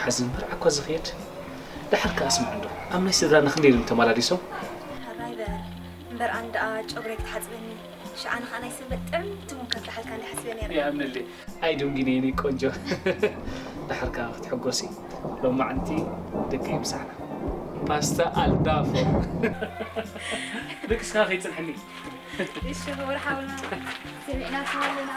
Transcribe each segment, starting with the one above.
ሓዚ መርዓ እኳ ዝኽየድ፣ ደሓር ከኣ ስምዕ እንዶ፣ ኣብ ናይ ስድራና ክንደይ እዮም ተመላሊሶም? ሕራይ በል እምበር፣ ኣነ ደኣ ጨጉረይ ክትሓጽበኒ፣ ሽዓ ንኻ ናይ ሰንበት ጥዕምቲ ቡን ከፍልሓልካ እንዳ ሓሲበ ነይረ። ይኣምነለይ። ኣይድንጉይን የኔ ቆንጆ። ደሓር ከኣ ክትሕጎሲ፣ ሎማዕንቲ ደቂ ምሳሕና። ፓስታ ኣልዳፎ። ደቂ ስኻ ከይጽንሕኒ። እሺ፣ ክቡር ሓውና፣ ሰሚዕናካ ኣለና።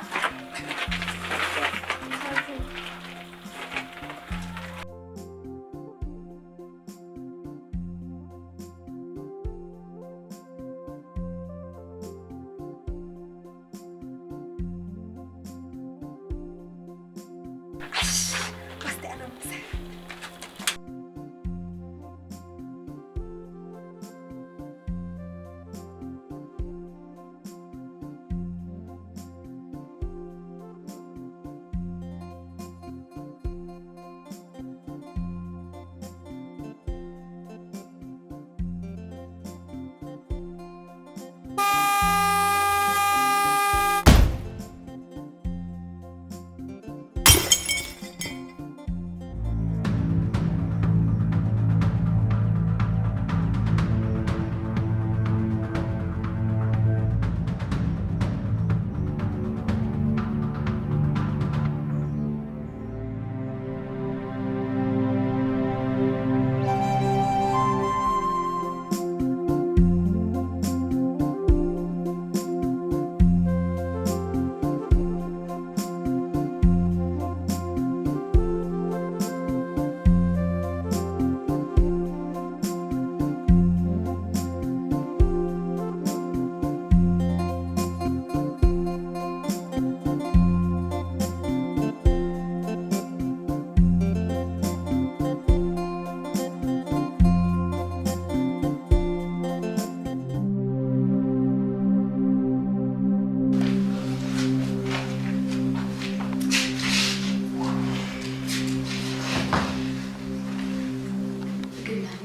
ግን ዳኒ፣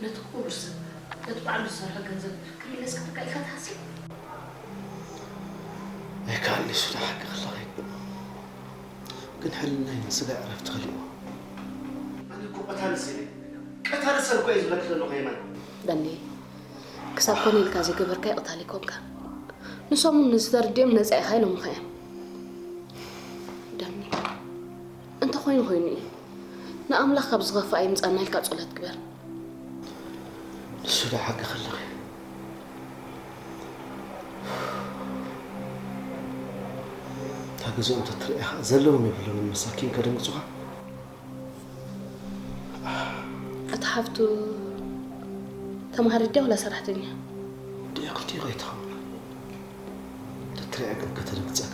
ነቲ ክቡር ሰብ፣ ነቲ ባዕሉ ዝሰርሖ ገንዘብ ክምለስ ክብካ ኢልካ ትሓስብ? ኣይከኣልን'ዩ፣ ስለ ሓቂ ክለኸ ግን ሕልናይ ንስጋይ ዕረፍቲ ከሊእዎ። ኣነ እኮ ቀታሊ ሰብ እየ። ቀታሊ ሰብ እኮ እየ ዝብለኪ ዘለኹ የማን። ዳኒ፣ ክሳብ ኮነ ኢልካ ዘይገበርካዮ ቀታሊ ኣይኮንካን። ንሶም እውን ነዚ ተረዲኦም ነጻ ኢኻ ኢሎምኻ እዮም። ዳኒ፣ እንተኾይኑ ኮይኑ እዩ። ንኣምላኽ ካብ ዝኸፍእ ኣይምጻና ኢልካ ጸሎት ግበር። ንሱ ዶ ሓቂ ከለኺ? እታ ገዝኦም ተትርእያ ኸኣ ዘለዎም የብሎምን፣ መሳኪን ከደንግጹኻ። እታ ሓፍቱ ተማሃሪት ድያ ወላ ሰራሕተኛ? ድያ ክልቲኡ ከይትኸውን። ተትርእያ ግን ከተደንግጸካ።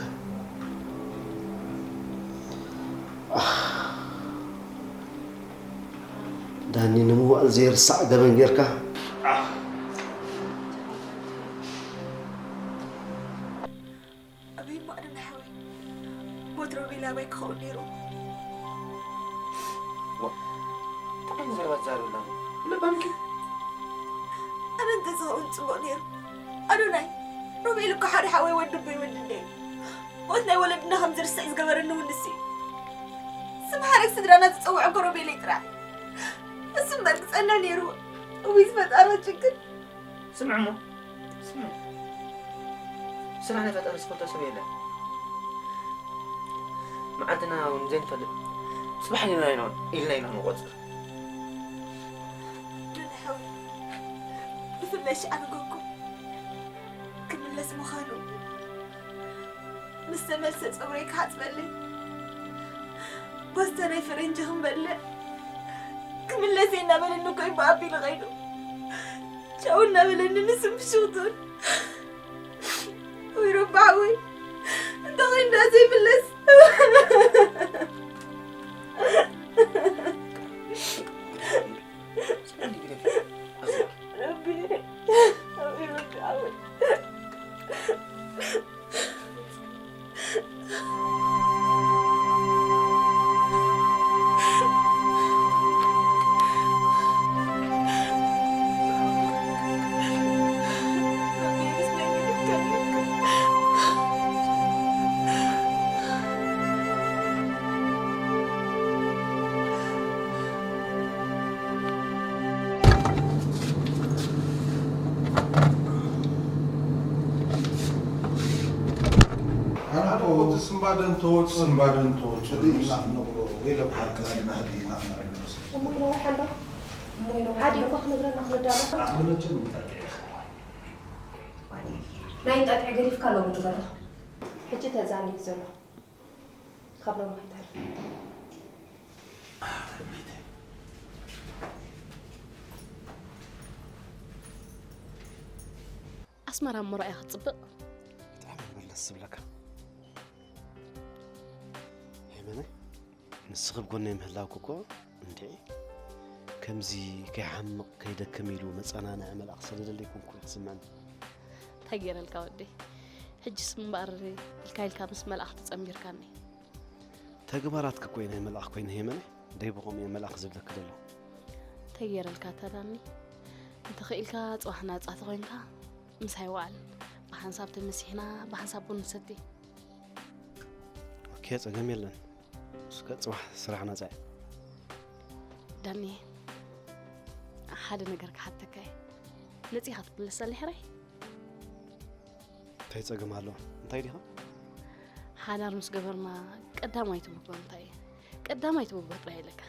ኣኽ፣ ዳኒ ንምዋእል ዘይርሳዕ ገበን ጌርካ። ኣበይ እሞ ኣደና ሓወይ? ቦት ሮቤል ኣበይ ክኸውን ነይሩ? ዋ፣ እንታይ ዓይነት ዘረባ ትዛረቢ ኣለኺ? ለባም ኢኺ። ኣነ እንተዝኸውን ጽቡቕ ነይሩ። ኣዶናይ፣ ሮቤል እኮ ሓደ ሓወይ ወዲ ኣቦይ ወዲ ኣደይ እዩ። ሞት ናይ ወለድና ከም ዝርስዕ ዝገበረኒ እውን ንሱ እዩ። ስም ሓረግ ስድራና ዝጸውዕ እኮ ሮቤለይ ጥራሕ። እሱ እምበር ክጸንዕ ነይርዎ። እውይ ዝፈጣራ ጭክን። ስምዕ እሞ፣ ስምዕ። ስራሕ ናይ ፈጣሪ ዝፈልጦ ሰብ የለን። መዓልትና እውን ዘይንፈልጥ። ጽባሕ ኢልና ኢና፣ ኢልና ኢና ንቆጽር። ዱንያ ሓወይ፣ ብፍላይ ሽዓ ንገኩ ክምለስ ምዃኑ ምስ ተመልሰ ጸጉረይ ክሓጽበለይ፣ ፓስታ ናይ ፈረንጂ ክንበልዕ፣ ክምለስ እየ እናበለኒ እኮ እዩ ብኣቢሉ ኸይዱ። ቻው እናበለኒ ንሱ ብሽውቱን። ወይ ረቢ ሓወይ፣ እንታይ ኸይኑ ደኣ ዘይምለስ? ረቢ፣ ረቢ ሓወይ። ባደን ተወፅእን ባደን ተወፅእን ኢና ንነብሮ። ወይለ በሓቂ ስለ ናህዲ ኢና ንነብሮ። እሞ ይነውሕ ኣሎ። እሞ ይነውሕ ኣሎ። ሓዲግኳ ክነግረና ክንዳሎ። ኣነ መቸም ይጠቅዕ ኢኻ። ናይ እንጣጥዕ ገዲፍካ ሎሚ ንገሮ። ሕጂ ተዛንዩ ዘሎ። ካብ ሎሚ ኣይተርፍ። ኣስመራ እሞ ርኣያ ክትጽብቕ። ብጣዕሚ እምበር ደስ ዝብለካ። ሄመነ፣ ንስኺ ኣብ ጎነይ ምህላውኪ እኮ እንድዒ ከምዚ ከይሓምቕ ከይደክም ኢሉ መጸናንዒ መልኣኽ ዝሰደደለይ ኮንኩ እዩ ዝስምዐኒ። እንታይ ገይረልካ ወደይ? ሕጅስ እምበኣር ኢልካ ኢልካ ምስ መላእኽቲ ጸንቢርካኒ። ተግባራትኪ እኮ እዩ ናይ መልኣኽ ኮይኑ ሄመነ። ደይ ብኸምኡ እየ መልኣኽ ዝብለኪ ዘለኹ። እንታይ ገይረልካ ተዳኒ? እንተኽኢልካ ጽባሕ ናጻ ተኾይንካ ምሳይ ወዓል። ብሓንሳብ ተመሲሕና ብሓንሳብ ቡን ንሰቲ። ኦኬ፣ ጸገም የለን። እስከ ጽባሕ ስራሕ ናጻ እየ። ዳኒ፣ ሓደ ነገር ክሓተካ እየ። ነጺኻ ትምለሰለይ ሕራይ? እንታይ ጸገም ኣሎ? እንታይ ዲኻ? ሓዳር ምስ ገበርና ቀዳማይ ትብህጎ እንታይ እዩ? ቀዳማይ ትብህጎ ጥራይ ኢለካ።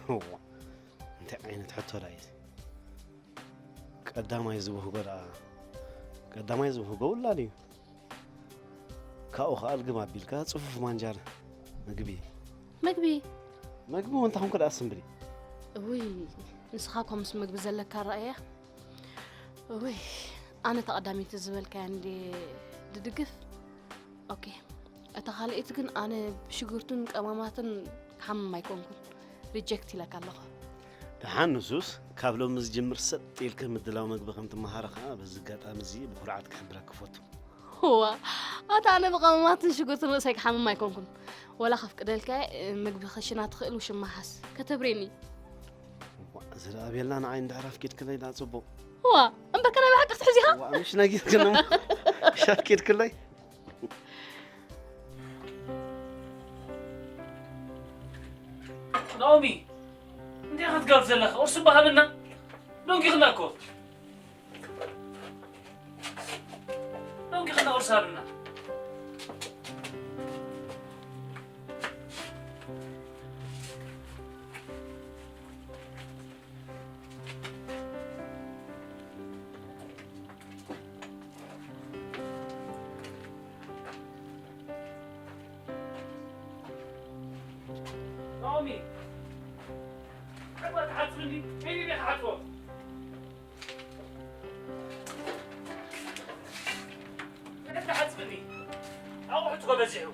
እዋ፣ እንታይ ዓይነት ሕቶ ደኣ እዩ እዚ? ቀዳማይ ዝብህጎ ደኣ፣ ቀዳማይ ዝብህጎ ውላድ እዩ። ካብኡ ኸኣ እልግም ኣቢልካ ጽፉፍ ማንጃር ምግቢ። ምግቢ? ምግቢ እውን እንተኾንኩ ደኣ ስምብሊ። እውይ፣ ንስኻ እኮ ምስ ምግቢ ዘለካ ረኣያ። እውይ፣ ኣነ እታ ቀዳመይቲ ዝበልካያ እንድየ ድድግፍ። ኦኬ፣ እታ ካልኣይቲ ግን ኣነ ብሽጉርትን ቀማማትን ክሓምም ኣይኮንኩን። ሪጀክት ኢለካ ኣለኹ። ደሓን ንሱስ፣ ካብ ሎሚ ዝጅምር ሰጥ ኢልኪ ምድላው ምግቢ ከም ትመሃሪ ኸኣ በዚ ኣጋጣሚ እዚ ብኹርዓት ክሕብረኪ እፈቱ። እዋ፣ ኣታ ኣነ ብቐመማትን ሽጉርትን ርእሰይ ክሓምም ኣይኮንኩን። ወላ ከፍቅደልካ እየ፣ ምግቢ ክሽና ትኽእል ውሽማ ሓዝ። ከተብሬኒ። እዋ፣ እዚ ደኣ ቤላ ንዓይ እንድሕር ኣፍቂድክለይ ደኣ ጽቡቕ። እዋ፣ እምበር ከ ናይ ብሓቂ ክትሕዚ ኢኻ? እዋ፣ ምሽ ነጊርክኒ እሞ፣ ምሽ ኣፍቂድክለይ። ናኦሚ፣ እንታይ ኢኻ ትገብር ዘለኻ? ቁርሲ እባ ሃበና። ደንጊኽና እኮ። ደንጊኽና ቁርሲ ሃበና። ናኦሚ፣ ዕግባ ትሓጽብኒ፣ ከይደ ኢኻ ሓጽቦ። መን ትሓጽብኒ? ኣቑሑት እኮ በዚሑ።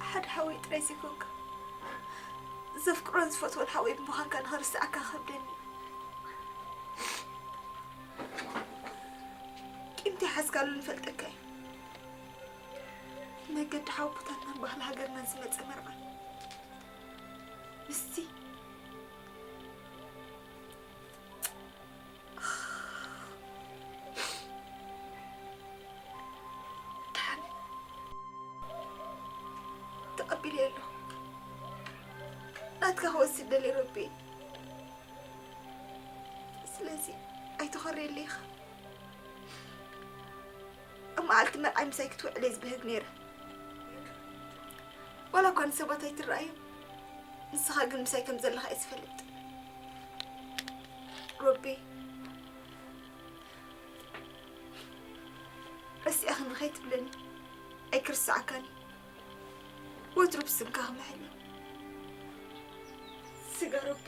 ሓደ ሓወይ ጥራይ ዘይኮንካ፣ ዘፍቅሮን ዝፈትዎን ሓወይ ብምዃንካ ንኽርስዓካ ከብደኒ። ቂም እንተይሓዝካሉ ንፈልጠካ እዩ። መገዲ ሓወቦታትናን ባህሊ ሃገርናን ዝመጸ መርዓ ምስቲ ደሓን ተቐቢለዮ ኣለኹ። ናትካ ክወስድ ደልየ ረቢ። ስለዚ ኣይትኾርየለይ ኢኻ። መዓልቲ መርዓይ ምሳይ ክትውዕል እየ ዝበህግ ነይረ። ዋላ እኳ ንሰባት ኣይትረኣዮም፣ ንስኻ ግን ምሳይ ከም ዘለኻ እየ ዝፈልጥ። ሮቢ፣ ረሲዕኽኒ ከይትብለኒ፣ ኣይክርስዓካን እየ። ወትሩ ብስምካ ክምሕል እየ። ስጋ ሮቢ።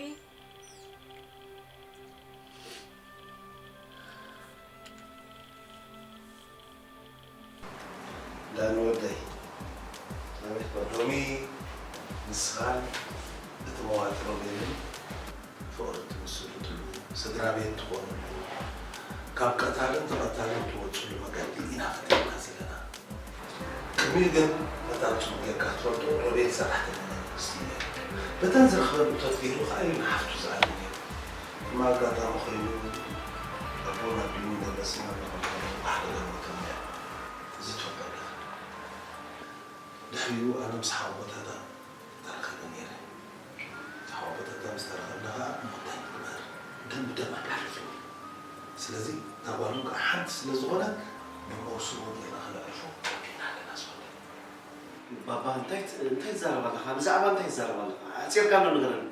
ዳኒ ወደይ፣ ኣቤት በል። ሎሚ ንስኻን እቲ መዋቲ ሮቤልን ፍቕሪ ትምስርትሉ፣ ስድራ ቤት ትኾንሉ፣ ካብ ቀታልን ተቐታልን ትወፅሉ መገዲ ኢና ፈጢርና ዘለና። ቅድሚኡ ግን ነታ ንጹህ ጌርካ ትፈልጦ ሮቤል ሰራሕተኛ ናይ መንግስቲ እዩ ነይሩ። በተን ዝረኽበሉ እቶት ገይሩ ከኣ እዩ ንሓፍቱ ዝኣሊ ነይሩ። ብኣጋጣሚ ኮይኑ ኣቦና ቢኒ ደበስና እናቐበሉ ብሓደጋ ሞይቶም ነይሮም። እዚ ትፈልጦ ኣለኻ። ድሕሪኡ ኣነ ምስ ሓወቦታታ ተራኺበ ነይረ። ምስ ሓወቦታታ ምስ ተራኸብና ኸዓ ምኹታይ ንግበር። ደም ብደም ኣይንሓልፍን እዩ። ስለዚ እታ ጓሎም ከዓ ሓንቲ ስለ ዝኾነት ብመውስቦ ጌርና ክነዕርፎ ወዲእና ኣለና ዝወደይ። ባባ እንታይ ት- እንታይ ትዛረብ ኣለኻ? ብዛዕባ እንታይ ትዛረብ ኣለኻ? ኣጺርካ ኣሎ ንገረኒ።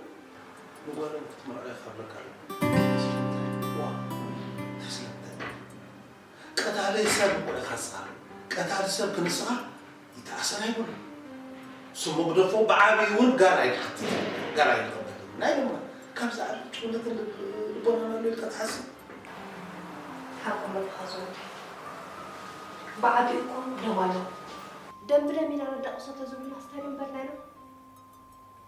ንጓሎም ክትምርዖ ኢኻ ኣለካ። ዋ፣ እንታይ ስለምንታይ? ቀታሊ ሰብ እኮ ኢኻ ንስኻ። ቀታሊ ሰብ ክንስኻ ይተኣሰር ኣይብሉን። ስሙ ግደፎ ብዓብዩ እውን ጋር ኣይንሓትትን፣ ጋር ኣይንቕበልን። ናይ ድማ ካብዚ ዓቢ ጭውነት ልቦናና ኣሎ ኢልካ ትሓስብ? ሓቆም ኣለኻ ዝወደይ። ብዓቢኡ እኮ ደም ኣሎ። ደም ብደም ኢና ነዳቕሶ ተዝብሉና ስታይ ደም በልናይና።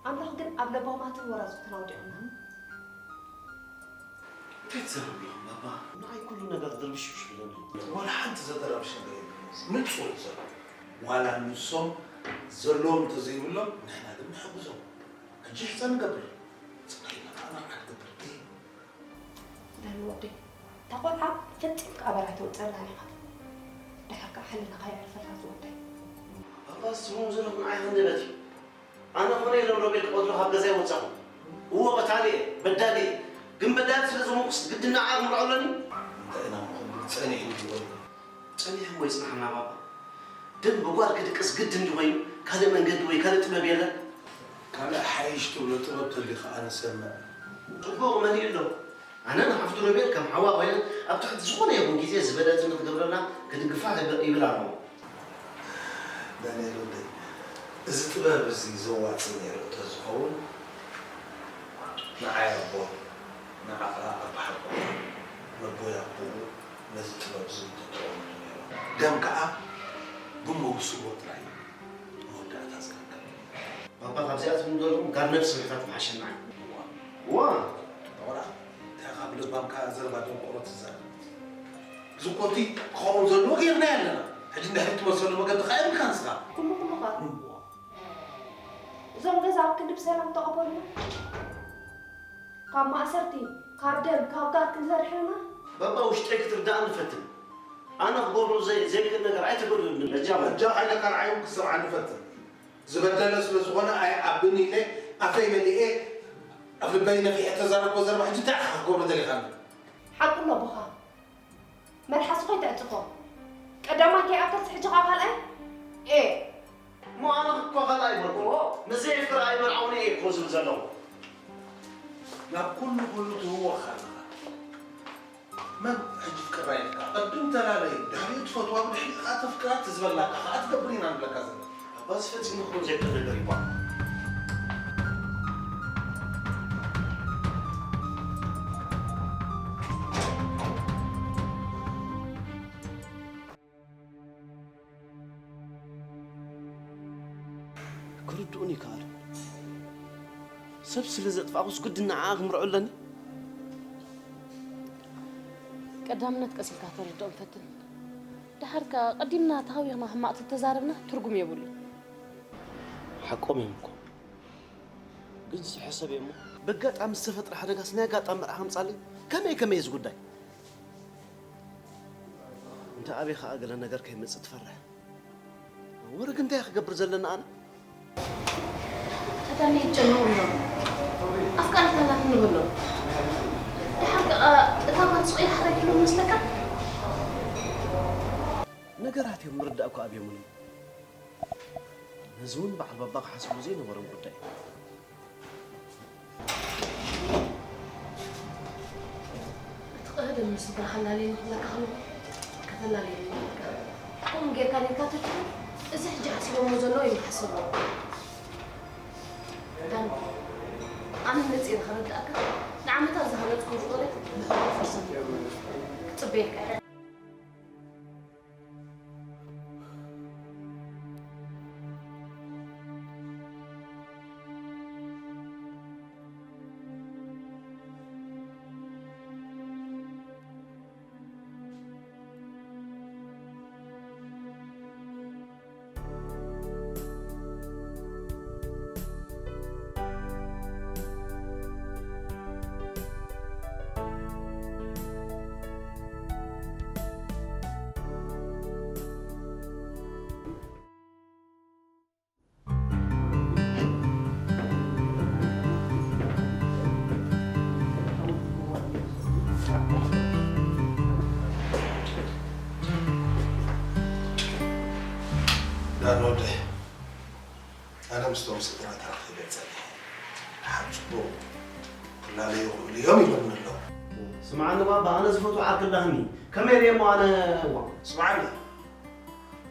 ኣምላኽ ግን ኣብ ለባማትን ወራዙትን ኣውዲቑና። እንታይ ትዛረቡ ኣለኹም ባባ? ንዓይ ኩሉ ነገር ድርብሽብሽ ብለኒ። ዋላ ሓንቲ ዘተረብሽ ነገር የለን። ንጹር እዩ ዘሎ። ዋላ ንሶም ዘለዎም እንተዘይብሎም ንሕና ግን ንሕግዞም። ሕጂ ሕጸ ንገብር። ጽናሕ ኢልና ከኣ መርዓ ንገብር። እይ። ዳኒ ወደይ፣ እታ ቆልዓ ፈጺምካ ኣበር ኣይተውጽኣላን ኢኻ። ድሓር ከኣ ሕልናኻ የዕርፈላ ዝወደይ። ባባ ስሙ ዘለኹም ንዓይ ሃንደበት እዩ። ኣነ ኮነ ኢሎም ሮቤል ክቐትሎ ካብ ገዛይ ወጻኹ። እወ ቀታሊ እየ፣ በዳሊ እየ። ግን በዳሊ ስለ ዝኾንኩስ ግድን ንዓኣ ክምርዖ ኣለኒ? እንታይ ኢና እሞ ክንብል ጸኒሑ እንድዩ ኮይኑ። ጸኒሑ እሞ ይጽናሕና ባባ። ደም ብጓል ክድቅስ ግድን እንድዩ ኮይኑ ካልእ መንገዲ ወይ ካልእ ጥበብ የለን? ካልእ ሓይሽ ትብሎ ጥበብ ተልዩ ከኣ ንሰምዕ። ጽቡቕ መሊኡ ኣሎ። ኣነ ንሓፍቱ ሮቤል ከም ሓዋ ኮይነ ኣብ ትሕቲ ዝኾነ ይኹን ግዜ ዝበደለትኒ ክትገብረልና ክድግፋ ይብል ኣለኹ። ዳንኤል ወደይ፣ እዚ ጥበብ እዚ ዘዋጽእ ነይሩ እንተዝኸውን ንዓይ ኣቦይ፣ ንዓኻ ኣቦ ሓቆ፣ ነቦይ ኣቦኡ ነዚ ጥበብ እዚ ምተጠቐምሉ ነይሮም። ደም ከኣ ብመውስቦ ጥራይ መወዳእታ ዝረከብ። ባባ ካብዚኣቶም ዘለኹም ጋር ነብሲ ምሕታት ምሓሸና። ዋ! ዋ! ተቆራ፣ እንታይ ካብ ልባምካ ዘረባ ደንቆሮ ትዛረብ? ዝኮቲ ክኸውን ዘለዎ ጌርናዮ ኣለና። ሕጂ እንድሕር ትመልሰሉ መገዲ ከኣ የብልካን ንስኻ። ኩሉ ኩሉ ኸኣ። እዋ። እዞም ገዛ ኣብ ክንዲ ብሰላም ተቐበሉና። ካብ ማእሰርቲ፣ ካብ ደም፣ ካብ ጋር ክንዲ ዘድሕኑና። ባባ ውሽጠይ ክትርዳእኒ ፈትን። ኣነ ክገብሮ ዘይ- ዘይክእል ነገር ኣይተገድሉኒ። በጃኻ በጃኻ ኢለ ካልዓይ እውን ክሰምዓኒ ፈትን። ዝበደለ ስለ ዝኾነ ኣይዓብን ኢለ ኣፈይ መሊኤ ኣብ ልበይ ነፊሐ እተዛረብክዎ ዘረባ ሕጂ እንታይ ኢኻ ክትገብሮ ደሊኻኒ? ሓቁ ኣሎ ኣቦኻ። መልሓስኹ ኣይተዕጽፎ። ቀዳማይ ከይኣከልሲ ሕጂ ኸኣ ካልኣይ? ኤእ! እሞ ኣነ እኳ ካልኣይ ኣይበልኩን። ምስ ዘየፍቅር ኣይመርዓውን እየ እኮ ዝብል ዘለኹ። ናብ ኩሉ ኩሉ ትህወኽ ኣለኻ። መን ሕጂ ፍቅራ ኢልካ? ቅድም ተላለዩ፣ ድሕሪኡ ትፈትዋ፣ ብድሕሪኡ ከኣ ተፍቅራ፣ ትዝበላካ ከኣ ትገብር ኢና ንብለካ ዘለና። ኣባዚ ፈጺሙ ክኸውን ዘይክእል ነገር እዩ እኳ። ክርድኡኒ ይከኣሉ። ሰብ ስለ ዘጥፋእኩስ ግድን ንዓኣ ክምርዖ ኣለኒ? ቀዳምነት ቀስ ኢልካ ተረድኦም ፈትን። ደሓር ከኣ ቀዲምና ተሃዊኽና ሕማቕ ተተዛረብና ትርጉም የብሉን። ሓቆም እዮም እኮ። ግን ዝሕሰብ እየ እሞ። በጋጣሚ ዝተፈጥረ ሓደጋስ ናይ ኣጋጣሚ መርዓ ከምጻለይ? ከመይ ከመይ እዚ ጉዳይ? እንተ ኣበይ ከኣ ገለ ነገር ከይመጽእ ትፈርሕ። ወርግ እንታይ ክገብር ዘለና ኣነ? ተዳኒ ይጨነው ኣሎ። ኣፍቃሪታታት ንብሎ። ደሓር ከኣ እታ ጓል ስቕ ኢላ ሓዳጊ ዶ መስለካ? ነገራት እዮም ምርዳእ እኮ ኣብዮምኒ። ነዚ እውን በዓል ባባ ክሓስቦ ዘይነበሮም ጉዳይ። እቲ ቀደም ምስ ስድራኻ ኣላልየኒ ክብለካ ከለኹ ከተላልየኒ ኢልካ። ከምኡ ጌርካ ኔርካ ተትብል፣ እዚ ሕጂ ሓሲቦሞ ዘለዉ እዮም ክሓስብዎ። ዳኒ፣ ኣነ መጺኤ ንኸረድኣካ፣ ንዓመታት ዝሃነጽኩ ፍቕሪ ብሕቡእ ክፈርሰኒ ክጽበየካ እየ። ዳን ወደይ፣ ኣነ ምስቶም ስድራ ተራኺበ ጸኒሐ። ደሓር ጽቡቕ ክላለዩ ይኽእሉ እዮም ኢሎምኒ ኣለዉ። ስምዓኒ ባባ፣ ኣነ ዝፈትዎ ዓርኪ ኣላህኒ። ከመይ ርእየ እሞ ኣነ፣ ዋ። ስምዓኒ፣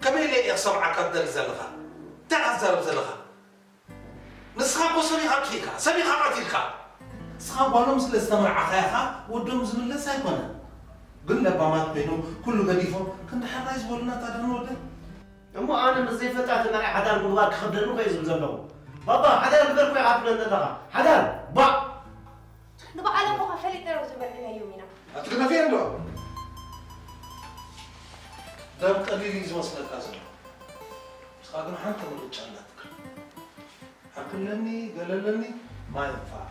ከመይ ኢለ እየ ክሰምዓካ ትደሊ ዘለኻ? እንታይ ኢኻ ትዛረብ ዘለኻ? ንስኻ እኮ ሰብ ኢኻ ኣጥፊእካ፣ ሰብ ኢኻ ቀቲልካ። ንስኻ ጓሎም ስለ ዝተመርዓኻ ኢኻ ወዶም ዝምለስ ኣይኮነን። ግን ለባማት ኮይኖም ኩሉ ገዲፎም ክንዲ ሕራይ ዝበሉና ታደን ወደይ። እሞ ኣነ ምስ ዘይፈልጣ ተመርዒ ሓዳር ምግባር ክኸብደኒ እኮ እየ ዝብል ዘለኹ። ባባ፣ ሓዳር ግበር እኮ ኢኻ ትብለኒ ዘለኻ። ሓዳር፣ ባእ! ንባዕሎም እኳ ፈሊጥና ዶ ተመርዒናዮም ኢና። ኣቲ ግደፍየ እንዶ። ደም ቀሊል እዩ ዝመስለካ ዘሎ። ንስኻ ግን ሓንቲ ምርጫ ኣላትካ። ሓክለኒ ገለለኒ ማይ እንፋዕ።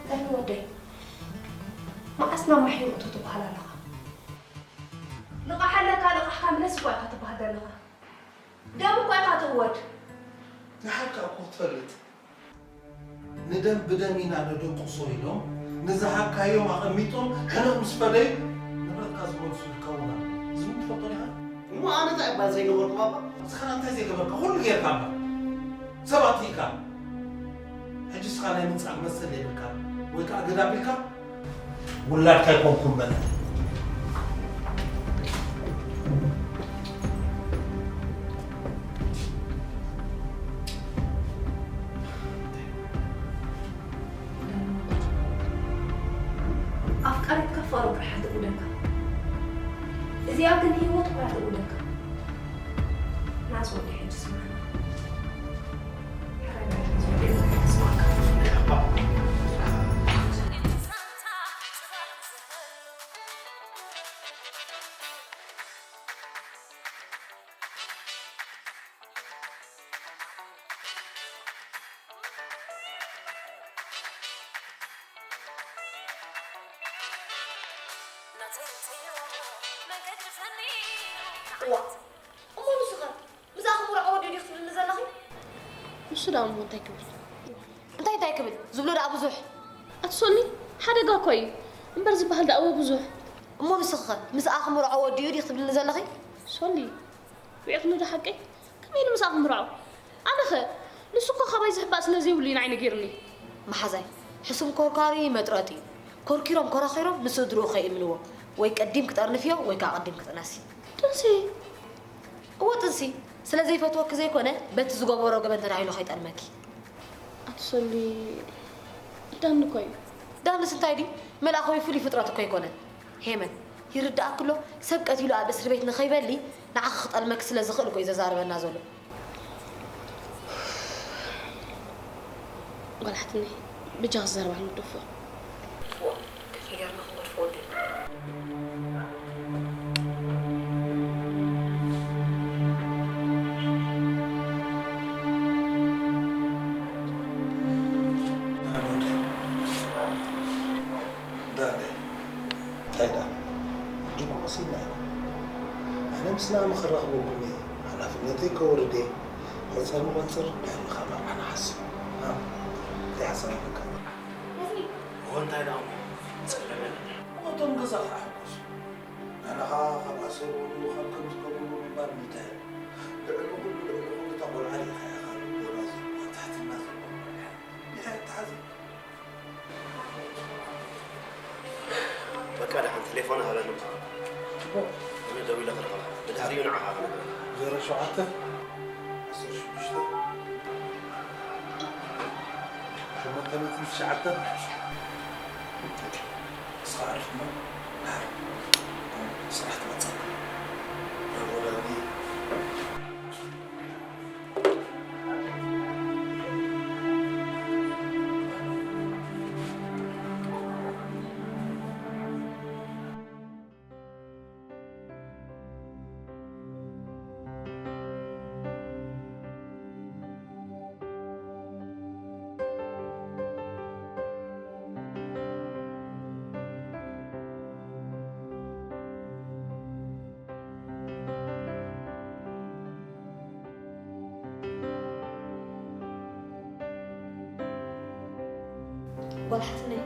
ዳኒ ወደይ፣ መዓስ ናብ ማሕዩቕ እቶ ትበሃል ኣለኻ? ልቓሕ ኣለካ ልቓሕካ ምለስ እኳ ኢኻ ትበሃል ዘለኻ። ደም እኳ ኢኻ ትእወድ። ንሓቅካ እኮ ትፈልጥ። ንደም ብደም ኢና ነደቁሶ ኢሎም ንዝሃብካዮም ኣቐሚጦም ሕነ ምስ ፈደዩ ንብረትካ ዝመልሱ ይከውን ኣሎ። እዚ እውን ትፈልጦ ዲኻ? እሞ ኣነ እንታይ እባ ዘይገበርኩ ባባ? ንስኻ እንታይ ዘይገበርካ? ኩሉ ጌርካ እምበር። ሰብ ኣጥፊእካ። ሕጂ ንስኻ ናይ ምንጻግ መሰል የብልካን ወይ ከኣ ግዳ ኣቢልካ ውላድካ ኣይኮንኩን በለ። ኣፍቃሪትካ ፍቕሪ ብርሓ ትእውደካ። እዚኣ ግን ህይወት እኳ ትእውደካ። ናስ ወዲ ሕጂ ስማዕና። እዋ እሞ ንሱ ኸ ምስኣ ክምርዖ ወዲ ድዩ ክትብልኒ ዘለኺ? ንሱ ደኣ እሞ እንታይ ክብል? እንታይ እንታይ ክብል ዝብሎ ደኣ ብዙሕ። ኣቲ ሶሊ ሓደጋ እኮ እዩ እምበር ዝበሃል ደኣ እዎ ብዙሕ። እሞ ንስኺ ኸ ምስኣ ክምርዖ ወዲ እዩ ድዩ ክትብልኒ ዘለኺ? ሶሊ ዊዕኽኒ ዶ ሓቀይ? ከመይ ኢሉ ምስኣ ክምርዖ? ኣነኸ ንሱ እኮ ካባይ ዝሕባእ ስለ ዘይብሉ እዩ ንዓይ ነጊሩኒ። መሓዛይ ሕሱም ኮርኳሪ መጥረጢ እዩ። ኮርኪሮም ኮራኺሮም ንስድርኡ ከይእምንዎ ወይ ቀዲም ክጠርንፍዮ ወይ ከዓ ቀዲም ክጥነሲ። ጥንሲ? እወ ጥንሲ። ስለ ዘይፈትወኪ ዘይኮነ በቲ ዝገበሮ ገበን ተዳሂሉ ከይጠልመኪ። ኣቲ ሶሊ ዳኒ እኮ እዩ። ዳንስ እንታይ ድዩ? መልኣኻዊ ፍሉይ ፍጥረት እኮ ኣይኮነን። ሄመን ይርድኣኪ ኣሎ። ሰብ ቀቲሉ ኣብ እስር ቤት ንኸይበሊ ንዓኺ ክጠልመኪ ስለ ዝኽእል እኮ እዩ ዘዛርበና ዘሎ። ጓል ሓትነይ ብጃኺ ዘረባ ንግደፎ። ዳኒ እንታይ ደኣ ሕጂ እኮ መሲልና ኢና። ኣነ ምስ ንኣሚ ክራኽበኩም እየ፣ ሓላፍነተይ ከውርድ እየ፣ ቆጸር ንቆጽር ድሕሪ ምኻድ ናብራ ንሓስብ። እንታይ ሓሳብ ኣለካ? እዎ እንታይ ደኣ እሞ ጸገም የለን። እሞ እቶም ገዛ ክሓጎሱ። ንዓኻ ካብ ኣሰሩ፣ ካብ ከም ዝገብርዎ ምንባር ምንታይ? ልዕሊ ኩሉ፣ ልዕሊ ኩሉ እታ ቆልዓ ርኢኻያ ኢኻ፣ ልቦና ዘለዋ፣ ትሕትና ዘለዋ ቆልዓ። እንታይ ትሓዝን? በቃ ደሓን ቴሌፎን ሃበኒ። ጽቡቕ። ኣነ ደዊለ ክረኽባ። ብድሕሪኡ ንዓኻ ክነግረካ። ዜሮ ሸውዓተ፣ ዓሰርተ ሽዱሽተ፣ ሸሞንተ ሚእትን ትሽዓተን። እስኻ ኣሪፍ እሞ፣ ድሓር ስራሕ ትመጽእ። ጓል ሓትነይ፣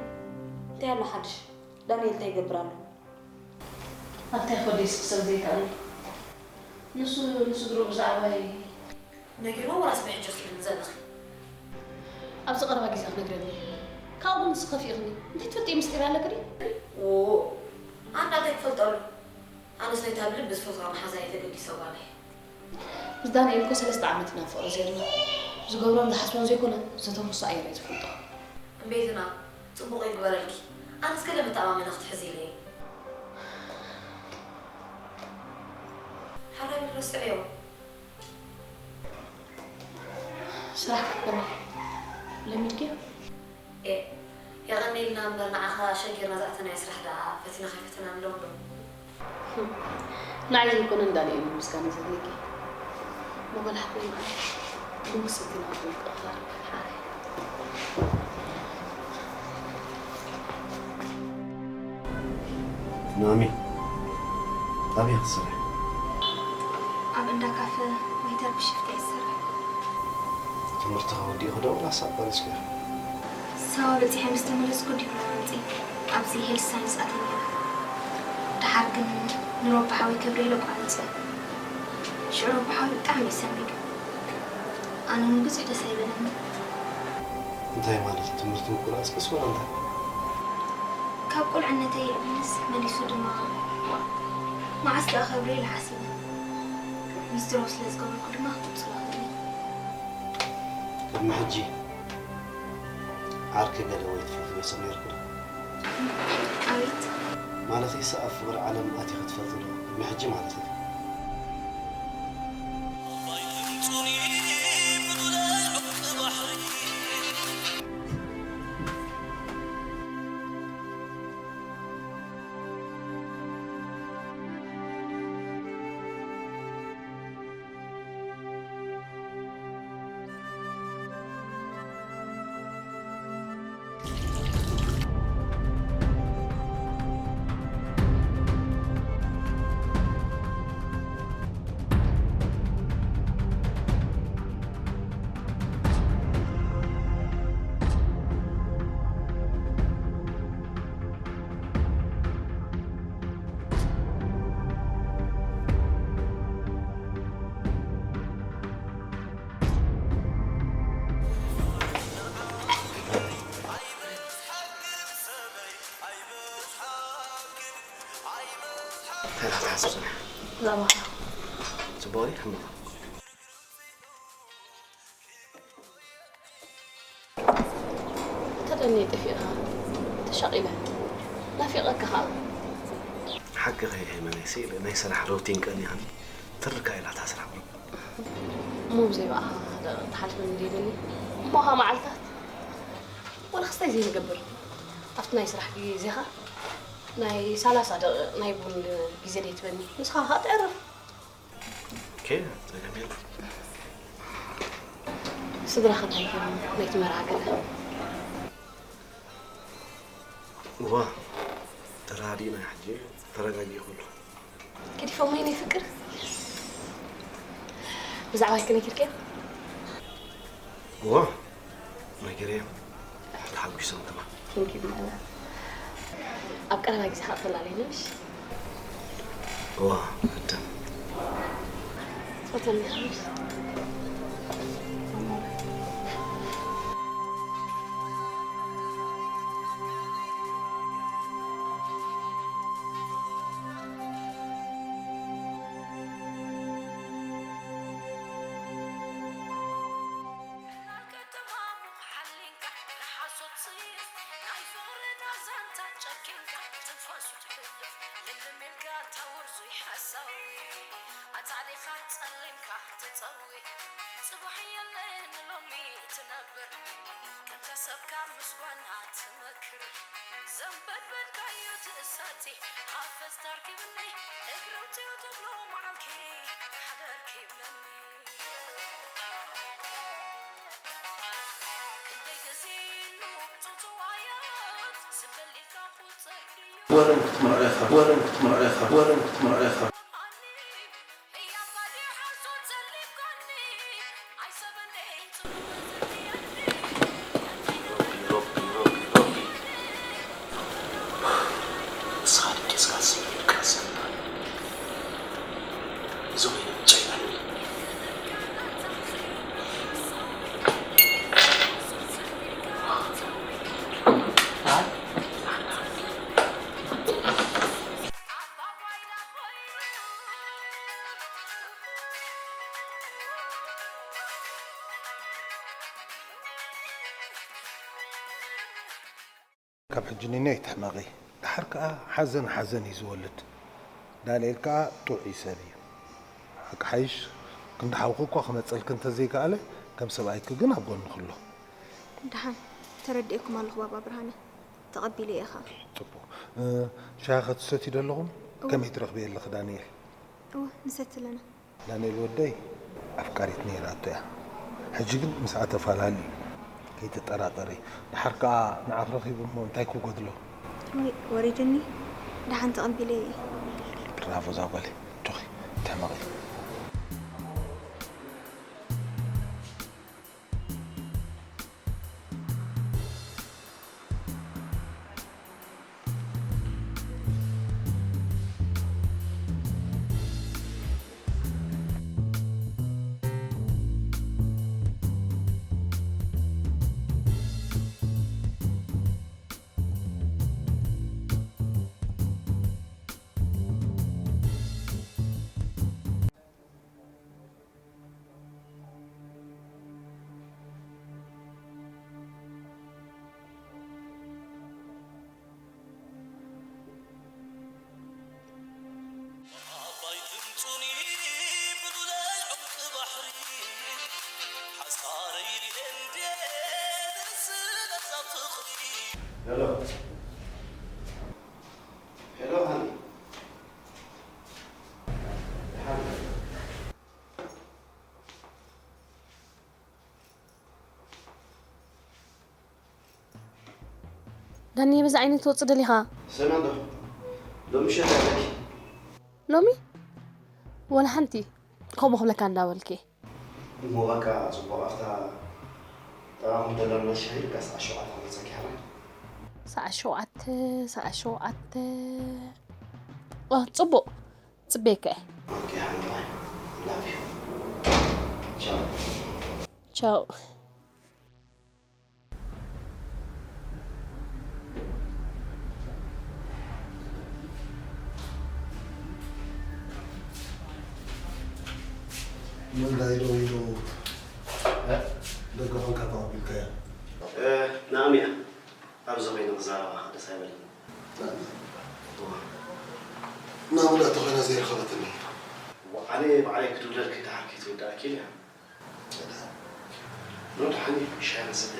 እንታይ ኣሎ ሓድሽ? ዳንኤል እንታይ ይገብር ኣሎ? ኣብታይ ከደይስ ክሰብ ዘይከኣለ? ንሱ ንስድርኡ ብዛዕባይ ነጊርዎ ወላስ ብሕጂ ክትብልኒ ዘለኺ? ኣብዚ ቀረባ ግዜ ክነግረኒ። ካብኡ ግን ንስኺ ከፊእኽኒ። እንታይ ትፈልጥዮ ምስጢር ኣለኪ ድዩ? ዎ፣ ኣነ እንታይ ክፈልጠሉ? ኣነስ ነታ ብልቢ ዝፈትዋ መሓዛይ ተገዲሰ ጓል እየ። ምስ ዳንኤል እኮ ሰለስተ ዓመት ኢና ፍቕሪ ዜርና። ዝገብሮን ዝሓስቦን ዘይኮነ፣ ዘተንፍሶ ኣየር እየ ዝፈልጦ። እምቤትና፣ ጽቡቕ ይግበረልኪ። ኣነስ ገለ መተኣማመኒ ክትሕዚ ኢለ እየ። ሓራይ ረስዕዮ። ስራሕ ክትበላ ለሚድክዮ? ኤ፣ የቐንየልና እምበር ንዓኻ ሸጊርና ዝኣተናዮ ስራሕ ደኣ ፈቲና ከይፈተና ንለምዶ። ንዓይ ዘይኮነ ንዳንኤል እዩ ምስጋና ዘድልየኪ። መበላሕቲ መዓት ብሙስኪና ምቅርራብ ሓራይ። ናኦሚ፣ ኣበይ ክትሰርሒ? ኣብ እንዳ ካፈ ዌይተር ብሽፍት እየ ዝሰርሕ። ትምህርትኺ ወዲእኺ ዶ ወላስ ኣቋሪጽክዮ? ሳዋ በጺሐ ምስ ተመለስኩ ዲፕሎማ ኣምጺእ ኣብዚ ሄልዝ ሳይንስ ኣትየ ነይረ። ደሓር ግን ንሮቢ ሓወይ ከብርኤል ኣቋረጸ። ሽዑ ሮቢ ሓወይ ብጣዕሚ እዩ ሰንቢዱ። ኣነ እውን ብዙሕ ደስ ኣይበለኒ። እንታይ ማለት? ትምህርቲ ምቁራጽክስ ወላ እንታይ? ካብ ቁልዕነተይ የዕብንስ መሊሱ ድማ፣ መዓስ ደኣ ከብርኤል ሓሲበ። ምስ ድሮ ስለ ዝገበርኩ ድማ ቅጽሎ ኣለኒ። ቅድሚ ሕጂ ዓርኪ ገለ ወይ ትፈትውዮ ሰብ ነይርኪ ዶ? ኣቤት? ማለተይስ ኣብ ፍቕሪ ዓለም ኣቲኺ ትፈልጢ ዶ? ቅድሚ ሕጂ ማለተይ። እንታይ ኢኻ ትሓስብ ጽኑሕ? ብዛዕባኻ። ጽቡቕ ድዩ ሕማቕ? ተደንየ ጠፊእኻ፣ ተሻቒለ፣ ናፊቐካ ኸኣ። ሓቅኺ እየ ሃይማኖይ፣ ስኢለ ናይ ስራሕ ሩቲን ቀኒኣኒ፣ ትርካ ኢላ እታ ስራሕ ቁሩብ። እሞ ብዘይ ብኣኻ ደቂቕ ትሓልፈኒ ደይደሊ። እሞ እኻ መዓልታት ወላ ክስታይ ዘይንገብር፣ ኣብቲ ናይ ስራሕ ግዜኻ ናይ ሰላሳ ደቂቕ ናይ ቡን ግዜ ደይትበኒ፣ ንስኻ ኸኣ ተዕርፍ። ኦኬ፣ ጸገም የለን። ስድራኻ እንታይ ገይሮም ናይቲ መርዓ ገለ? እዋ፣ ተረዳዲእና ሕጂ፣ ተረጋጊኡ ኩሉ። ገዲፎሞ ናይ ፍቅር? ብዛዕባይ ከ ነጊርክዮም? እዋ፣ ነጊረዮም። ተሓጒሶም ድማ። Thank you ማማ። ኣብ ቀረባ ግዜ ኸኣ ክፈላለዩና ምሽ? እዋ፣ ኣታ። ወረን ክትምርዖ ኢኻ፣ ወረን ክትምርዖ ኢኻ፣ ወረን ክትምርዖ ኢኻ። ሮቢ፣ ሮቢ፣ ሮቢ፣ ሮቢ። ንስኻ ደቂስካ ዝስምዓካ ዝስምዓኒ። እዚ ኮይኑ ምጨነኒ። ካብ ሕጂ ኒኖ ኣይትሕመቒ። ደሓር ከኣ ሓዘን ሓዘን እዩ ዝወልድ። ዳንኤል ከኣ ጥዑይ ሰብ እዩ። ሓቂ ሓይሽ ክንዲ ሓውኺ እኳ ክመጸልኪ እንተዘይከኣለ፣ ከም ሰብኣይኪ ግን ኣብ ጎንኺ ኣሎ። ደሓን ተረዲኤኩም ኣለኹ ባባ ብርሃነ። ተቐቢለ እየ ኸኣ። ጽቡቕ። እ፣ ሻሂ ኸ ትሰትዩ ዶ ኣለኹም? እወ። ከመይ ትረኽብዮ ኣለኺ ዳንኤል? እወ፣ ንሰቲ ኣለና። ዳንኤል ወደይ ኣፍቃሪት ነይራቶ እያ። ሕጂ ግን ምስኣ ተፋላልዩ። ከይትጠራጠሪ። ደሓር ከኣ ንዓኺ ረኺቡ እሞ እንታይ ክጎድሎ? ወይ ወሪድኒ። ደሓን ተቐቢለ እየ። ብራቮ እዛ ጓለይ። ቶኺ፣ ተመቒ። ሄሎ። ሄሎ፣ ሃኒ። ዳኒ፣ በዚ ዓይነት ትወጽእ ደሊኻ? ሰናዶ፣ ሎሚ ምሸት ኣለኪ? ሎሚ? ወላ ሓንቲ። ከምኡ ክብለካ እንዳበልኪ። እሞ በቃ፣ ጽቡቕ። ኣብታ ጥቓኹም ደላ ሻሂ ኢልካ ሰዓት ሸውዓተ ክመጸኪ ሓራይ። ሰዓት ሸውዓተ፣ ሰዓት ሸውዓተ። ኦ፣ ጽቡቕ። ጽበየካ እየ። ኦኬ፣ ሓንቲ ጥራይ። Love you። ቻው። ቻው። ምንዳይ ደው ኢሉ እ? ደገ ኾንካ ተቐቢልካያ? እ፣ ናእም እያ። ኣብዚ ኮይነ ክዛረባ ደስ ኣይበለኒ። ናእም እያ። እዋ። ናእም እያ ተኾይና ዘይረኸበትኒ። እዋ፣ ኣነ ባዕለይ ክድውለልኪ ደሓር ከይትውዳእኪ ኢለ እያ። ኖ፣ ደሓን እዩ፣ ሻሂ ንሰቲ።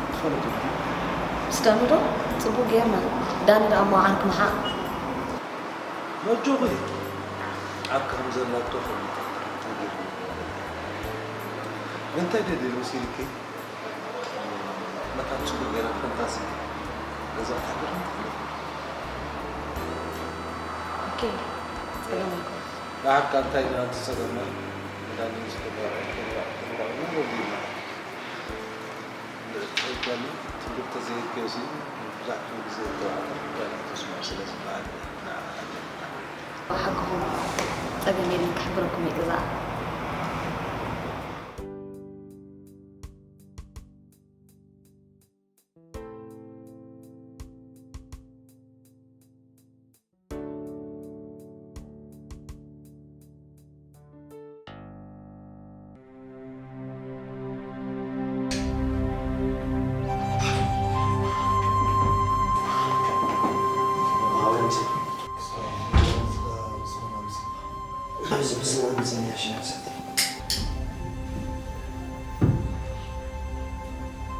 ትፈልጡ ዶ? ምስ ዳኒ ዶ? ጽቡቕ ጌርና። ዳኒ ደኣ እሞ ዓርኪ ምሓቕ። መጆኺ ዓርኪ ከም ዘላቶ ፈልጥ። እንታይ ደልዩ መሲልኪ? መታን ጽቡቕ ጌራ ፈንታሲ ገዛ ክትሕብር ትኽእል። ኦኬ፣ ጸገም ኣይኮነን። ንዓካ እንታይ ኢና ዝጸገምና? ንዳኒ ዝግባእ ክብራ፣ ክብራ፣ ክብራ ወዲና። ንእትፈልጠኒ ትምህርቲ ዘይከዚ ብዙሕ ግዜ ተባዕቶ ዳኒ ተስምዖ ስለ ዝበሃል ንዓኻ ሓግኹም ጸገም የለን ክሕብረኩም እየ ገዛ።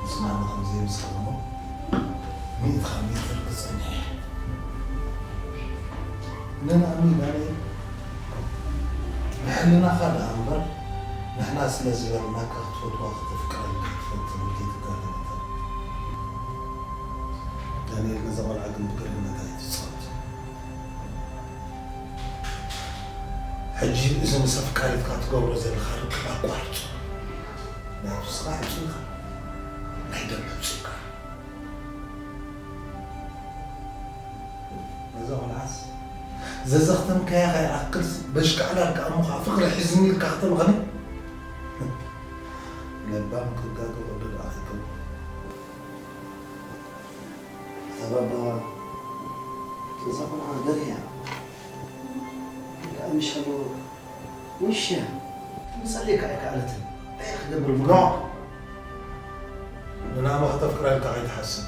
ንስማዕና ከም ዘይምስል እሞ ሚእቲ ካብ ሚእቲ ርግጸኛ እየ። ነንኣምን ዳንኤል ንሕልናኻ ደኣ እምበር ንሕና ስለ ዝበልናካ ክትፈትዋ ከተፍቅረልካ ትፈትን ከይትጋገ መታን። ዳንኤል ነዛ ቆልዓ ግን ብግርህነት ኣይትጻወት። ሕጂ እዚ ምስ ኣፍቃሪትካ ትገብሮ ዘለኻ ርክብ ኣቋርጾ። ምኽንያቱ ንስኻ ሕጹይ ኢኻ። ናይ ደም ሕጹይ ኢኻ። ነዛ ቆልዓስ ዘዘኽተምካያ ከይኣክልስ በሽካዕላል ከኣ እሞ ኸኣ ፍቕሪ ሒዝኒ ኢልካ ከተምኸኒ? ለባም ክጋገ ወዶ ደኣ ከይከውን። ኣታ ባባ፣ እዛ ቆልዓ ገርህያ። ከኣ ምሻሎ ውሻ። ትምጸለይ ከኣ ኣይከኣለትን። እንታይ ክገብር ብሎ? ንናማ ከተፍቅረልካ ከይትሓስብ።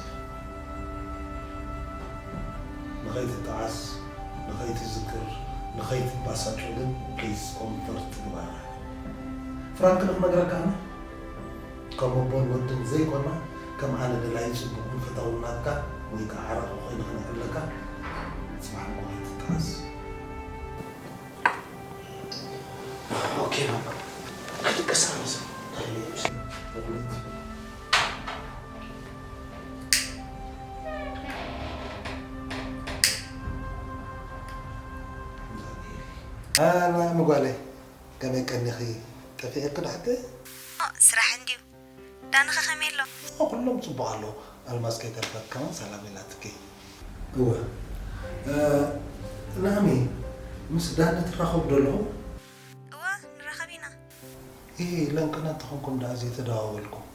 ንኸይትጠዓስ፣ ንኸይትዝክር፣ ንኸይትባሳጮ ግን ፕሊዝ ኮንፈርት ግባራ። ፍራንክ ንኽነግረካ ኣነ። ከም ኣቦን ወድን ዘይኮና፣ ከም ኣነ ደላይ ጽቡቕን ፈታውን ናትካ ወይ ከኣ ዓራቒ ኮይነ ክነዕብለካ ጽባሕ ንጎሆ ኣይትጠዓስ። ኦኬ ባባ፣ ክድቅስ ኣነ ሰብ። ኣና ምጓለይ ከመይ ቀኒኺ? ጠፊኤኪ ዶ ሓቂ? ኦ፣ ስራሕ እንድዩ። ዳንኸ ከመይ ኣሎ? ኦ፣ ኩሎም ጽቡቕ ኣለዉ። ኣልማዝ ከይተርፈት ከማን ሰላም ኢላትኪ። እወ። እ፣ ናሚ፣ ምስ ዳኒ ትራኸቡ ዶ ኣለኹም? እወ፣ ንራኸብ ኢና። ኢ፣ ለንቅነ እንተኾንኩም ደኣ ዘይተደዋወልኩም።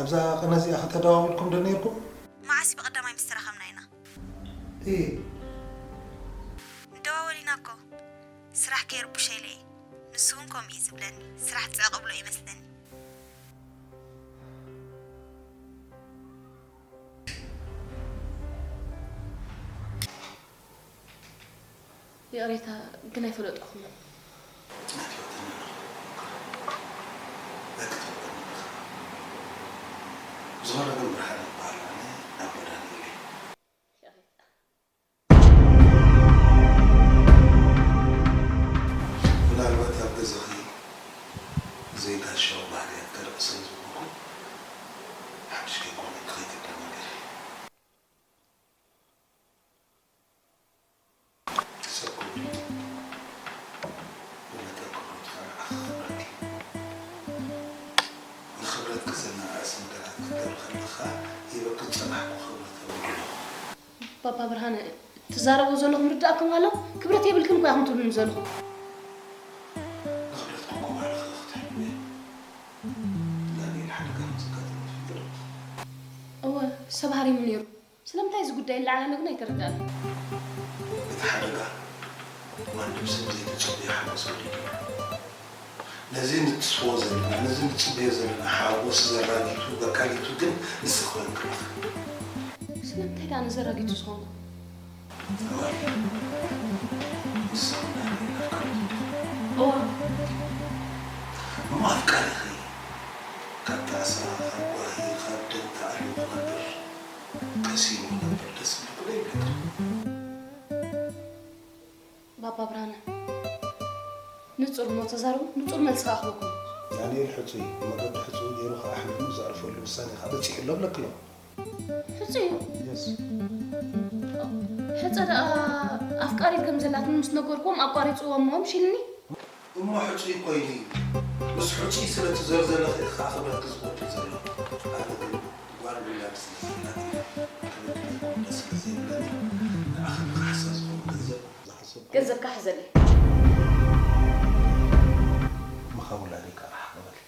ኣብዛ ቅነ እዚኣ ከተደዋወልኩም ዶ ነይርኩም? መዓስ ብቐዳማይ ምስ ተራኸብና ኢና? ኢ፣ ንደዋወል ኢና እኮ። ስራሕ ከይርብሾ ኢለ እየ። ንሱ እውን ከምኡ እዩ ዝብለኒ። ስራሕ ጽዕቕ ብሎ ይመስለኒ። ይቕሬታ፣ ግን ኣይፈለጥኩኹምን። ኣይትፈልጥኒ ኣለኹ። ኣይክትፈልጠኒ ኣለኻ። ብዝኾነ ግን ብርሃነ እበሃል። ኣነ ኣቦ ዳንኤል እየ። ይቕሬታ። ምናልባት ኣብ ገዛኺ ዘይጋሻዊ ባህርያት ከርኢ ስለ ዝኾንኩ፣ ሓድሽ ከይኮነ ከይተደናገሪ። ሰብ ክቡር እዩ። ብመጠን ክብረቱ ከዓ ንዓኺ ክኽብረኪ። ንኽብረትኪ ዘነኣእስ ነገራት ክትገብሪ ከለኻ፣ ሂበኪ ዝጸናሕኩ ክብረት የብሉን። ባባ ብርሃነ፣ ትዛረቡ ዘለኹም ርዳእኩም ኣሎ? ክብረት የብልክን እኮ ኢኹም ትብሉኒ ዘለኹም። ንኽብረትኩም እኮ ባዕልኺ ክትሕልዊ። ዳንኤል ሓደጋ ከም ዘጋጠመ ትፈልጢ ዶ? እወ፣ ሰብ ሃሪሙ ነይሩ። ስለምንታይ እዚ ጉዳይ ይለዓል ኣሎ ግን ኣይተረድኣንን። እቲ ሓደጋ ማንም ሰብ ዘይተጸበዮ ሓጎስ ወሊዱ እዩ። ነዚ ንትስፎ ዘለና፣ ነዚ ንጽበዮ ዘለና ሓጎስ ዘራጊቱ፣ ዘካሊቱ ግን ንስኺ ኮይንኪ ኢኺ። ስለምንታይ ደኣ ነዚ ኣራጊቱ ዝኾንኩ? እወ፣ ንስኺ ዳንኤል ኣካሊቱ። እሞ ኣፍቃሪኺ ካብ ጣዕሳ፣ ካብ ጓሂ፣ ካብ ደም ተኣልዩ ክነብር፣ ቀሲኑ ክነብር ደስ ዝብሎ ጉዳይ ይብለካ። ባባ ብርሃነ፣ ንጹር እሞ ተዛረቡ፣ ንጹር መልሲ ከኣ ክህበኩም። ዳንኤል ሕጹይ፣ መገዱ ሕጹይ ገይሩ ከኣ ኣሕሚሙ ዘዕርፈሉ ውሳኔ ከኣ በጺሑ ኣሎ እብለኪ ኣለኹ። ሕጹይ እዩ። የስ። ሕጸ ደኣ ኣፍቃሪት ከም ዘላትኒ ምስ ነገርኩም ኣቋሪጽዎ እሞ ምሽ ኢልኒ። እሞ ሕጹይ ኮይኑ እዩ። ምስ ሕጹይ ስለ ትዘርዘለኺ ከኣ ክብለኪ ዝፈቱ ዘሎ። ኣነ ግን ጓል ውላድ ስለ ዘላትኒ፣ ክብለኪ ደስ ስለ ዘይብለኒ፣ ንኣኺ ንኻሕሳ ዝኸውን ገንዘብ ዝሓሰብኩ ገንዘብካ ሕዘለይ። ምኻብ ውላደይ ከኣ ርሓቕ በል።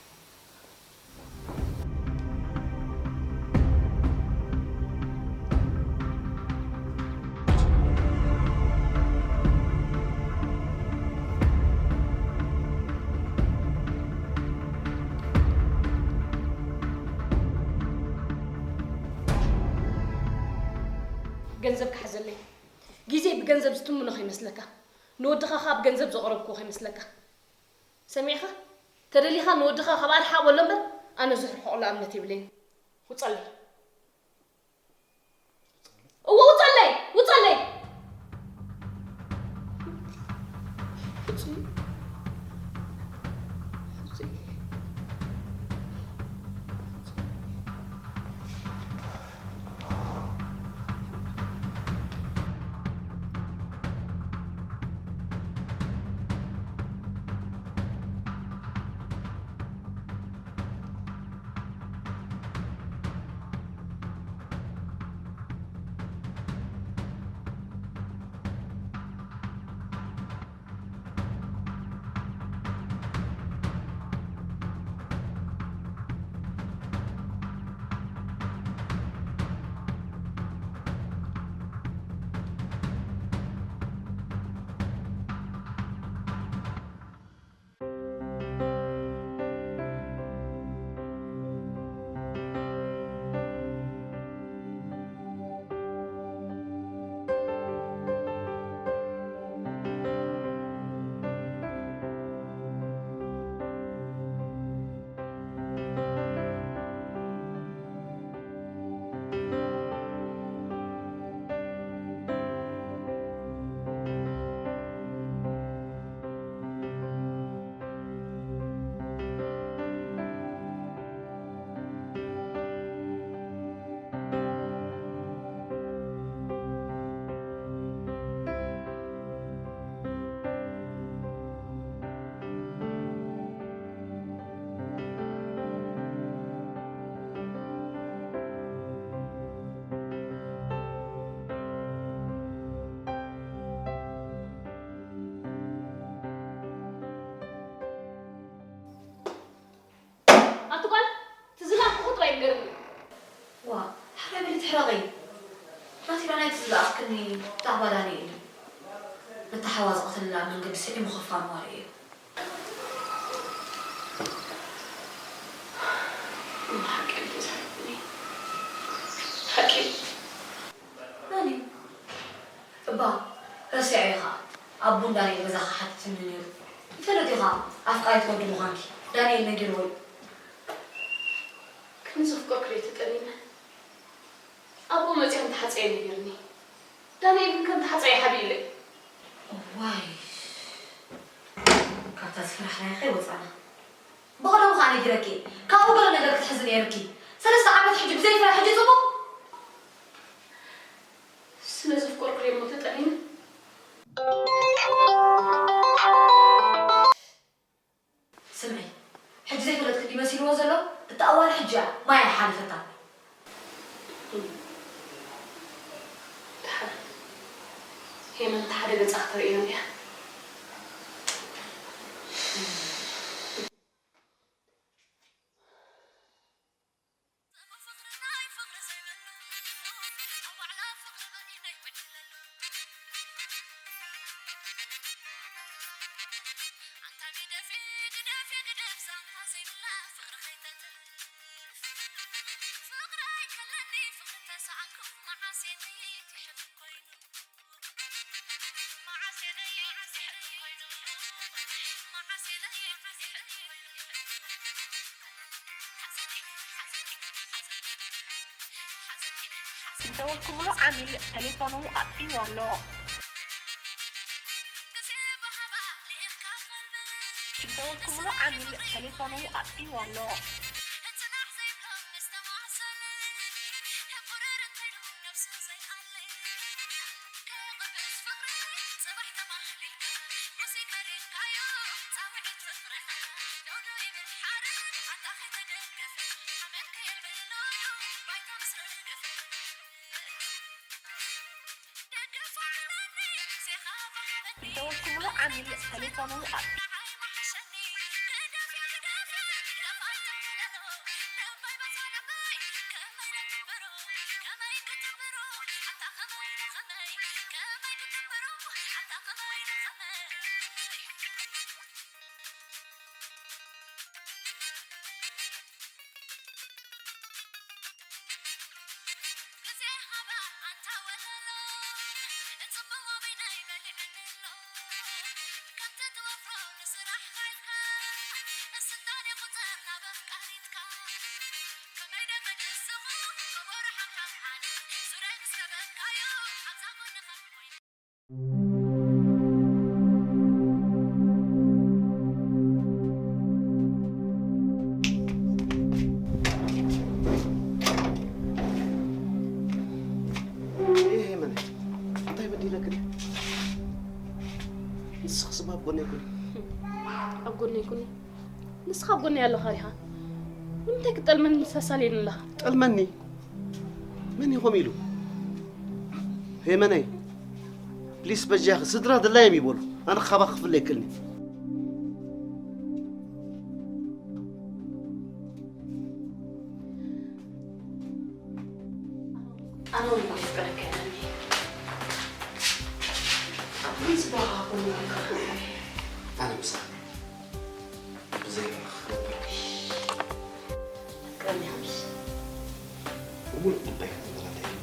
ገንዘብ ክሓዘለይ። ግዜ ብገንዘብ ዝትምኖ ከይመስለካ። ንወድኻ ካብ ገንዘብ ዘቕረብክዎ ከይመስለካ። ሰሚዕኻ? ተደሊኻ ንወድኻ ካብ ኣርሓቕ በሎ እምበር፣ ኣነ ዝርሕቐሉ እምነት የብለይን። ውጸለይ። እወ፣ ውጸለይ! ውጸለይ! ኣቲ ጓል፣ ትዝላእኩ ጥራይ ንገርኒ። ዋ፣ ሓራይ በሊ ትሕረቒ። ናቲራ ናይቲ ዝለኣኽክኒ ብዛዕባ ዳንኤል እዩ። ነታ ሓዋ ዝቐተለላ መንገዲ ስዒሙ ከፋንዋ ርእየ። እሞ ሓቂ እዩ ተዛሪቡኒ። ሓቂ እዩ። መን እዩ? እባ ረሲዐዮ ኸኣ። ኣቦ ዳንኤል በዛኻ ሓቲቱኒ ነይሩ። ይፈልጥ እዩ ኸኣ ኣፍቃሪት ወዱ ምዃንኪ። ዳንኤል ነጊርዎ እዩ። ክንዲ ዘፍቀርኩ ድየ ተጠሊመ? ኣቦ መጺኡ ከም ተሓጸየ ነጊሩኒ። ዳንኤል ግን ከም ተሓጸየ ሓቢኡለይ። እዋይ፣ ካብታ ዝፈራሕናዮ ከይወጻና። ብቐደሙ ኸኣ ነጊረኪ፣ ካብኡ ገለ ነገር ክትሕዚ ነይርኪ። ሰለስተ ዓመት ሕጂ ብዘይ ፍረ ሕጂ ጽቡቕ? ስለ ዘፍቀርኩ ድየ እሞ ተጠሊመ? ስምዒ፣ ሕጂ ዘይፈለጥኪ ድዩ መሲልዎ ዘሎ? እታ ኣዋል ሕጂ እያ፣ ማይ ኣይሓለፈታን። ደሓን። ሄመን፣ እቲ ሓደ ገጻ ክተርእየኒ እያ። ዝደወልኩምሉ ዓሚል ቴሌፎኑ ኣጥፊእዎ ኣሎ። ዝደወልኩምሉ ዓሚል ቴሌፎኑ ኣጥፊእዎ ኣሎ። ዝደወልኩምሉ ዓሚል ቴሌፎኑ ኣጥፊእዎ። እንታይ በዲለክን? ንስኽስ ኣብ ጎነይ ኩኒ። ኣብ ጎነይ ኩኒ? ንስኻ ኣብ ጎነይ ኣለኻ ኢኻ። ንምንታይ ክጠልመኒ ተሳልየኒ ኣለኻ? ጠልመኒ? መን ኢኹም ኢሉ? ሄመነይ፣ ፕሊስ በጃኺ፣ ስድራ ድላዮም ይበሉ። ኣነ ካባኺ ክፍለ ይክእልኒ። ኣነ እውን ከፍቅረካ እየ። ኣነ ምሳኻ ብዘይ በኻ ክነብር ኣፍቅረኒ ሓምስ ብምሉእ ልበይ ክትነግረለይ።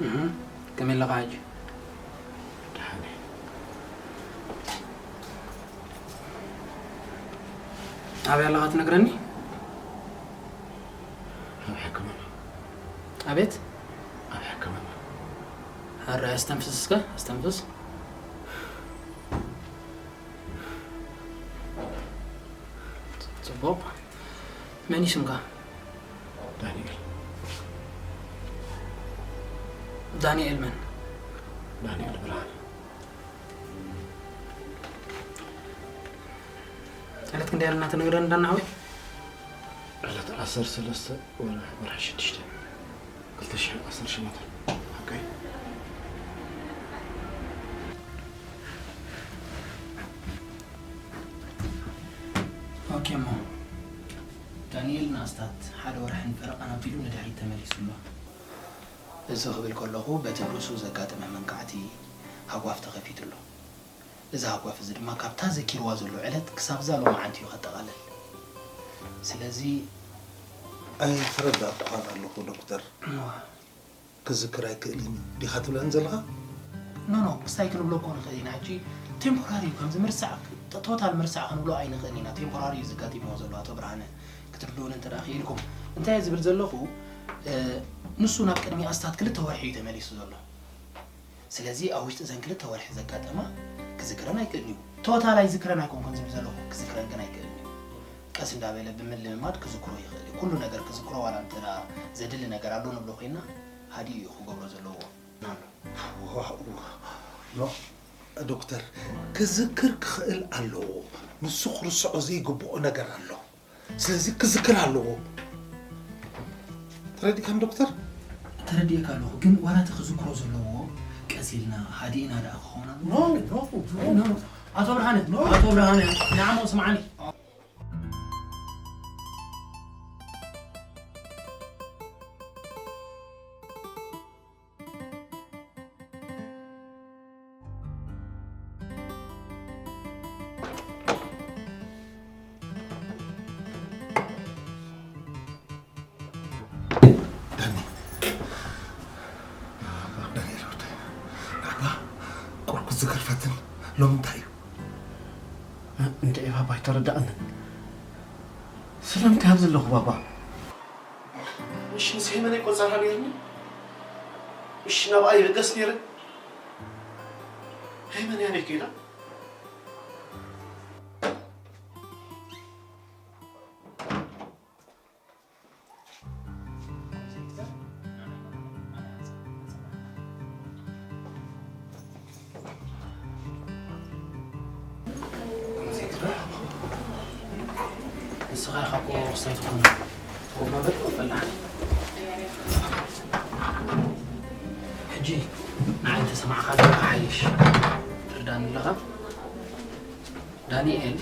እህ፣ ከመይ ኣለኻ ሕጂ? ደሓን እየ። ኣበይ ኣለኻ ትነግረኒ? ኣብ ሕክምና። ኣቤት? ኣብ ሕክምና። ሕራይ፣ ኣስተንፍስ እስከ፣ ኣስተንፍስ። ጽቡቕ። መን እዩ ስምካ? ዳንኤል። ዳንኤል መን? ዳንኤል ብርሃነ። ዕለት ክንደይ ኣለና ተነግረን እንዳና ሓወይ? ዕለት ዓሰርተ ሰለስተ ወርሒ፣ ወርሒ ሽዱሽተ፣ ክልተ ሽሕን ዓሰርተ ሸሞንተን። ሓቀይ? ኦኬ እሞ፣ ዳንኤል ንኣስታት ሓደ ወርሕን ፈረቓን ኣቢሉ ንድሕሪት ተመሊሱ ኣሎ። እዚ ክብል ከለኹ፣ በቲ ርእሱ ዘጋጠመ መንቃዕቲ ሃጓፍ ተኸፊቱ ኣሎ። እዚ ሃጓፍ እዚ ድማ ካብታ ዘኪርዋ ዘሎ ዕለት ክሳብዛ ሎማዓንቲ እዩ ከጠቓልል። ስለዚ ኣይተረዳእኩኻን ኣለኹ ዶክተር። እዋ። ክዝክር ኣይክእልን እዩ ዲኻ ትብለኒ ዘለኻ? ኖ፣ ኖ፣ ክስታይ ክንብሎ እኮ ንኽእል ኢና። ሕጂ ቴምፖራሪ እዩ፣ ከምዚ ምርሳዕ፣ ቶታል ምርሳዕ ክንብሎ ኣይንኽእልን ኢና። ቴምፖራሪ እዩ ዘጋጢምዎ ዘሎ ኣቶ ብርሃነ፣ ክትርድኡኒ እንተ ደኣ ክኢልኩም። እንታይ እየ ዝብል ዘለኹ፣ እ፣ ንሱ ናብ ቅድሚ ኣስታት ክልተ ወርሒ እዩ ተመሊሱ ዘሎ። ስለዚ ኣብ ውሽጢ እዘን ክልተ ወርሒ ዘጋጠማ ክዝክረን ኣይክእልን እዩ። ቶታል ኣይዝክረን ኣይኮንኩን ዝብል ዘለኹ፣ ክዝክረን ግን ኣይክእልን እዩ። ቀስ እንዳበለ ብምልምማድ ክዝክሮ ይኽእል እዩ። ኩሉ ነገር ክዝክሮ ዋላ እንተ ደኣ ዘድሊ ነገር ኣሎ ንብሎ ኮይና፣ ሃዲኡ እዩ ክገብሮ ዘለዎ። ዋው፣ ኖ፣ ዶክተር፣ ክዝክር ክኽእል ኣለዎ። ንሱ ክርስዖ ዘይግብኦ ነገር ኣሎ። ስለዚ ክዝክር ኣለዎ። ተረዲእካን ዶክተር? ተረዲእካ ኣለኹ፣ ግን ዋላ እቲ ክዝክሮ ዘለዎ ቀስ ኢልና ሃዲእና ደኣ ክኸውን ኣለዎ። ኖ፣ ኖ፣ ኖ። ኖ፣ ኖ። ኣቶ ብርሃነ፣ ኖ። ኣቶ ብርሃነ፣ ንዓሞ ስምዓኒ። ዳኒ። ዳንኤል ወደይ። ናባ ቁርኩ ዝገርፈትን ሎም እንታይ እዩ? እንድዒ ባባ ኣይተረዳእንን። ስለምንታይ ኣብዚ ኣለኹ ባባ? እሺ፣ ምስ ሄመን ኣይቆጸርካ ነይርኒ? እሺ፣ ናብኣ ይብገስ ነይረ? ሄመን እያ ነይ ከይዳ? ንስኻ ኢኻ እኮ ክስታይ ትኾን። ጎማ በጥ ፈላሕ። ሕጂ ንዓይ እንተሰማዕካ ኣለኻ ሓይሽ። ትርዳኒ ኣለኻ? ዳንኤል፣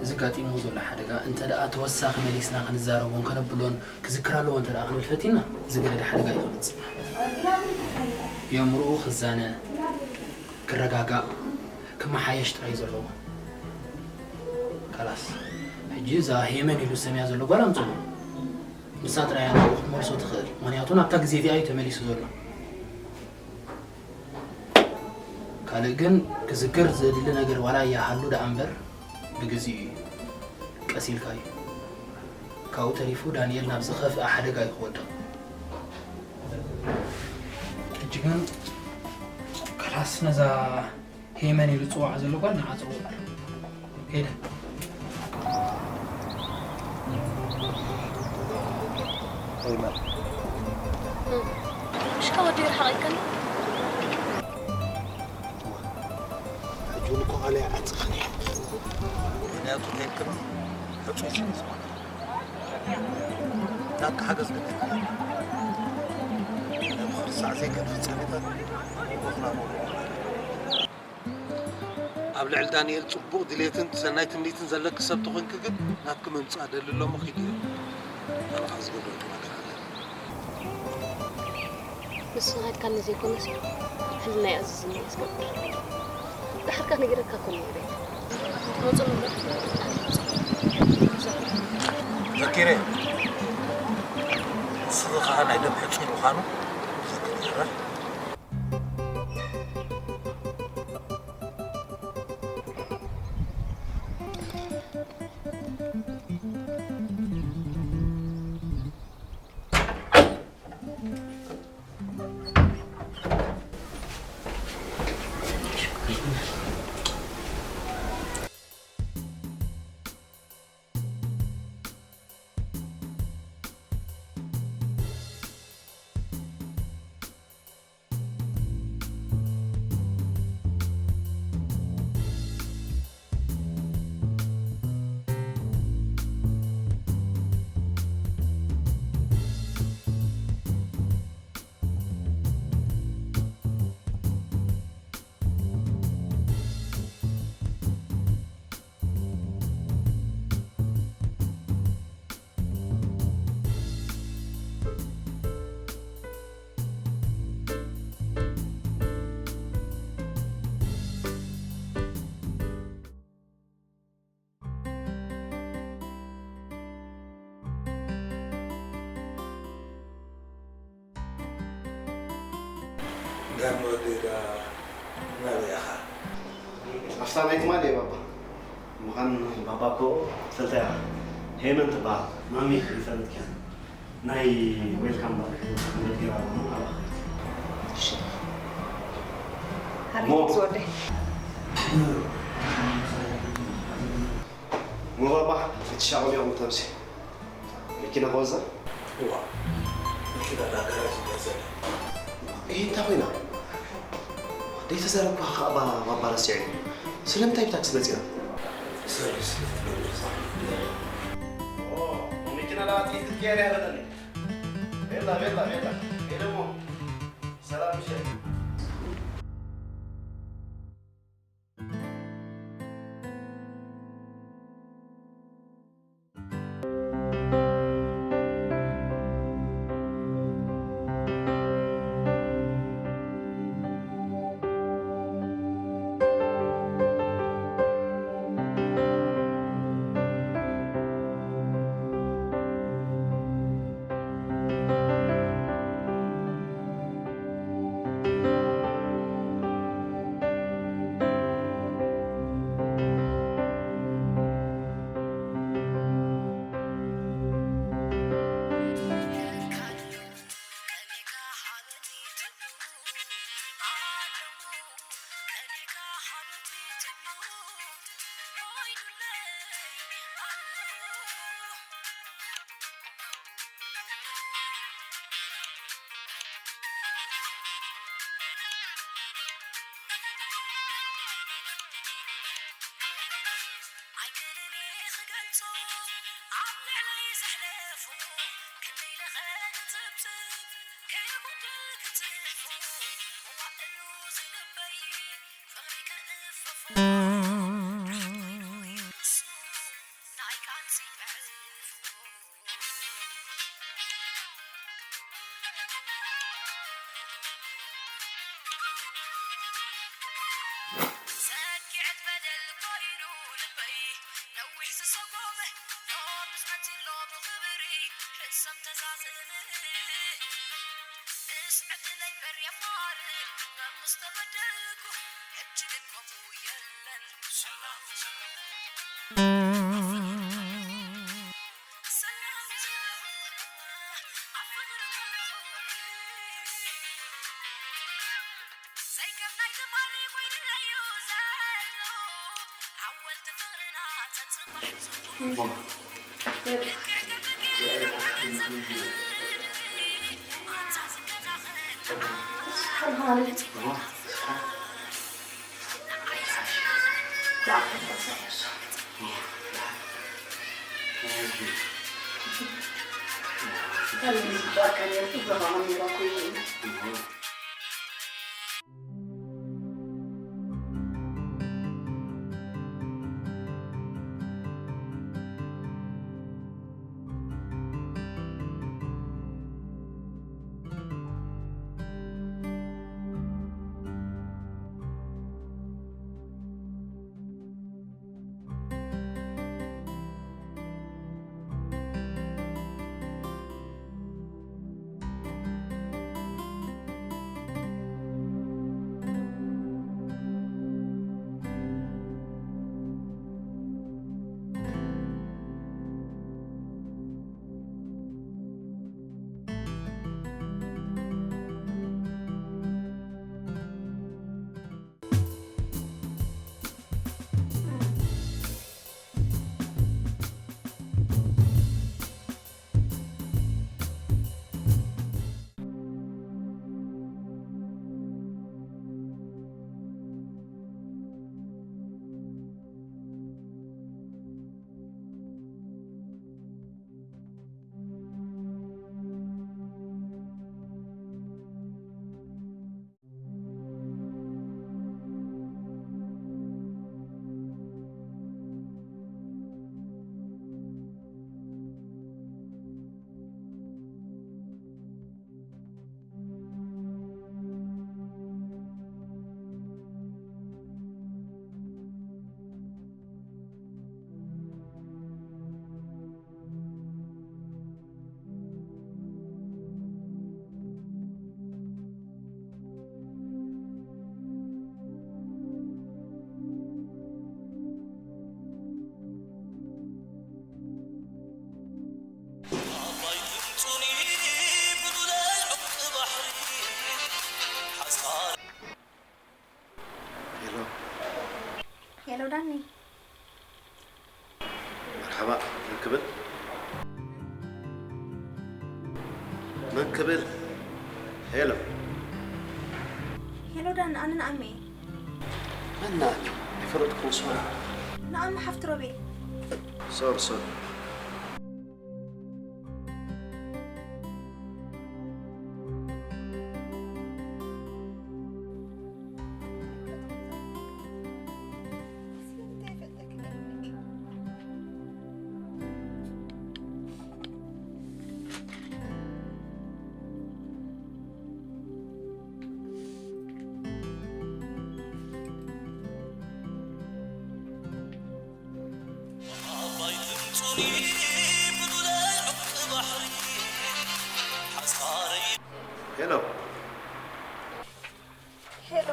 እዚ ጋጢሙ ዘሎ ሓደጋ እንተ ደኣ ተወሳኺ መሊስና ክንዛረቦን ከነብሎን ክዝክር ኣለዎ እንተ ደኣ ክንብል ፈቲና፣ ዝገደደ ሓደጋ እዩ ከምጽእ። የእምሮኡ ክዛነ፣ ክረጋጋእ፣ ክመሓየሽ ጥራይ እዩ ዘለዎ። ካላስ፣ ሕጂ እዛ ሄመን ኢሉ ዝሰምያ ዘሎ ጓል ኣምጽኡ። ንሳ ጥራይ እያ ናብኡ ክትመልሶ ትኽእል። ምኽንያቱ ናብታ ግዜ እቲኣ እዩ ተመሊሱ ዘሎ። ካልእ ግን ክዝክር ዘድሊ ነገር ዋላ ይሃሉ ደኣ እምበር፣ ብግዜኡ እዩ። ቀስ ኢልካ እዩ። ካብኡ ተሪፉ ዳንኤል ናብ ዝኸፍኣ ሓደጋ እዩ ክወድቕ። ሕጂ ግን ከላስ ነዛ ሄመን ኢሉ ዝጽዋዕ ዘሎ ጓል ንዓ ጽውዕ። ከይደ። ሄመን። ምሽካ ወዲ ይርሓቕ ኣይከን? ሕጂ እውን እኮ ካልኣይ ዓጽኻ ነይሩ። ምኽንያቱ ከይክም ሕጹይ ስለ ዝኾነ። ናትካ ሓገዝ ግን ክርሳዕ ዘይክእል ፍጻሜታት ይጎኽላ። ኣብ ልዕሊ ዳንኤል ጽቡቕ ድሌትን ሰናይ ትምኒትን ዘለኪ ሰብ ተኾይንኪ ግን ናትኪ ምምጻእ ደሊ ኣሎ እሞ ኺዲ እየ። ባዕልኻ ዝገብረልኪ ነገር ኣሎ። ንስኻ ኢልካኒ ዘይኮነስ፣ ህልናይ ኣዚዙኒ እየ ዝገብር። ደሓርካ ነጊረካ እኮ ነይረ። ትመጹ ነበር። ዘኪረ። ንስኺ ኸኣ ናይ ደም ሕጹይ ምዃኑ ዘኪረ። ጋሞ ኣዴዳ ናበይ ኢኻ? ኣብታ ናይ ትማሊ እየ ባባ። ምዃን ባባ እኮ ትፈልጣ ኢኻ። ሄመን ትበሃል። ማሚ ይፈልጥኪ። ናይ ዌልካም ባክ መደብ ገይራ ኣላ፣ ኣባኺ። እሺ። ሃርኒ ሞ- ፊክስ ወደይ። ሞ ባባ፣ እቲ ሻቕል እዮም ተምሲ። መኪና ከወዛ? እዋ፣ መኪና ዳ ጋራጅ እንዳ ዘለ። ይህ እንታይ ኮይና? ደይተዛረብኩ ከኣ ባ-፣ ባባ ረሲዐ። ስለምንታይ ብታክሲ መጺና? ሰርቪስ። ኦ፣ መኪና ዳ ጥይት ትቀየር ያበለኒ። ቤላ፣ ቤላ፣ ቤላ። ቤለሞ። ሰላም ምሸት። ኣይክእልን እየ ክገልጾ ኣብ ልዕለይ ዘሕለፎ፣ ክንደይ ኢለ ክጽብጽብ ከይጉድል ክጽፎ፣ መዋእሉ ዝልበይ ፍቕሪ ክእፈፎ፣ ርሕቕ ኢሉ ይንሱ ናይ ቃልሲ መዕርፎ። ሰኪዐት በደል ኮይኑ ልበይ ነዊሕ ዝሰጎመ ሎምስ መጺሎ ብኽብሪ ሕሰም ተዛዝም ምስ ዕድለይ እምበር የማርር መምስ ተበደልኩ ሕጂ ግን ከምኡ የለን ሰላም ሰላም ዳኒ። መርሓባ፣ መን ክብል? መን ክብል? ሄሎ። ሄሎ ዳኒ፣ ኣነ ንኣመ እየ። መን ንኣኪ? ኣይፈለጥኩ፣ ስማ። ንኣመ ሓፍቲ ሮቤል። ሶሪ፣ ሶሪ። ሄሎ። ሄሎ።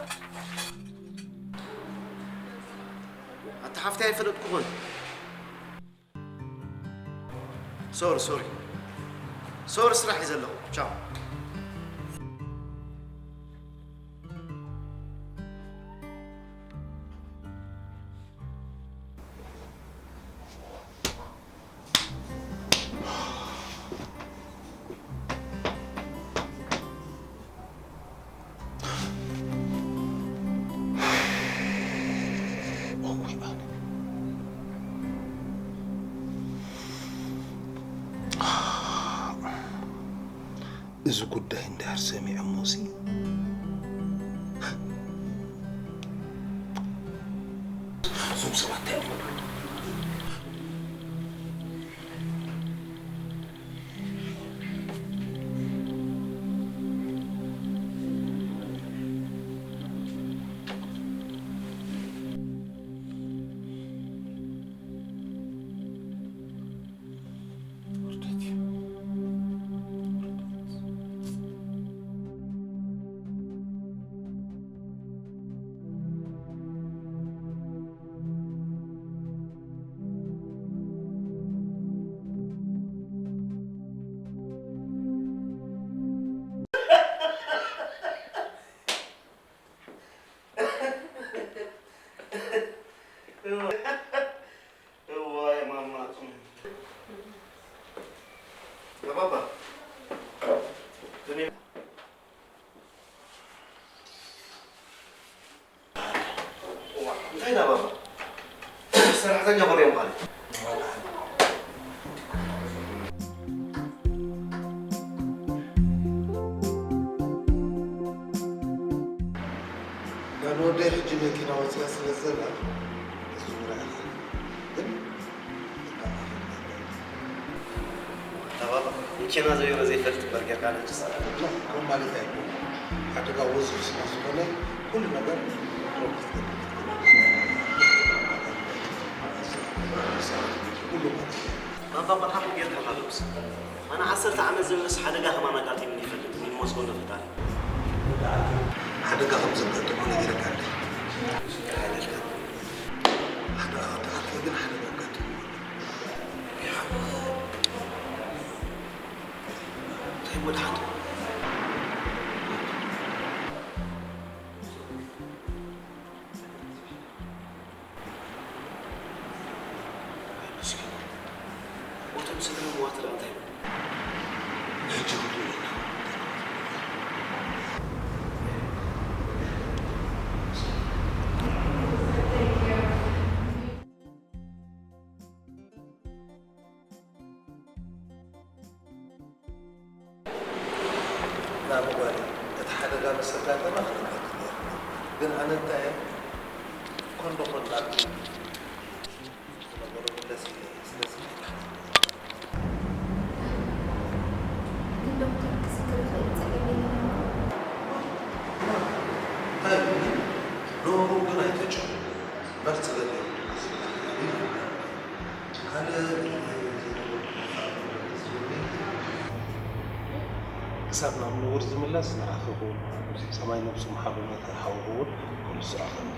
ኣታ ሓፍቲ ኣይፈለጥኩኹን። ሶሪ፣ ሶሪ። ሶሪ፣ ስራሕ እዩ ዘለኹ። ቻው። እውይ ኣነ። እዚ ጉዳይ እንድሕር ሰሚዖሞሲ፣ እዞም ሰባት እንታይ እዮም? እዋይ ማማ ጹም። ባባ። እንታይ ኢና ባባ? ሰራሕተኛ ኮነ እዮም ማለት። ዳን ወደይ ሕጂ መኪና ወፂኣ ስለ ዘላ እሱ ንርኣያ። ግን ኣታ ባባ፣ መኪና ዘይብሎ ዘይፈልጥ እምበር ጌርካ ነጭ ሰራ። ኖ፣ ከምኡ ማለት ኣይኮነን። ሓደጋ ወዙ ስለ ዝኾነ ኩሉ ነገር ፕሮጀክት ኩሉ ማለት እዩ። ባባ፣ ቆልዓኹም ጌርካ ኣለውስ። ኣነ ዓሰርተ ዓመት ዘምስ ሓደጋ ከማን ኣጋጢሙኒ ይፈልጥ፣ ይመስገን ፈጣሪ። ሓደጋ ከም ዘጋጠሞ ነጊረካ ኣለይ። ሓደጋ ከጋጥመካ ግን ሓደጋ ኣጋጢሙ። እንታይ መድሓኒት? ኣይ መስኪን። እቶም ስድራ ምዋት ደኣ እንታይ ይብሉ? ሕጂ ክብሉ ኢና። ናብኡ ጓለይ፣ እቲ ሓደጋ ምስ ኣጋጠመ ክነግረኪ ነይረ። ግን ኣነ እንታይ እየ፣ ኮንዶ ኮንዳ ዝነበሮ ምለስ ኢለ እየ። ስለዚ ግን ዶክተር ክዝክር ይኽእል ጸገም የለን። እንታይ እዩ? ኖሩ ግን ኣይተጨው። በርትዕ በል። ካልእ ክሳብ ናብ ንቡር ዝምለስ ንዓኺ ክውን፣ ሰማይ ነብሱ ምሓሩ ነቲ ሓውኺ እውን ክምስዖ ኸኒ።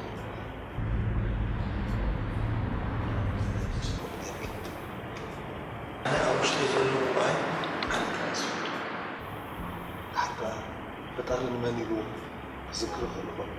ኣነ ኣብ ውሽጢ ዘሎ ዋይ ኣነ ጥራይ ዝፈልጦ። ዳሕር ከኣ ፈጣሪ ንመን ኢሉ ክዝክሮ ይኽእል ይኾን?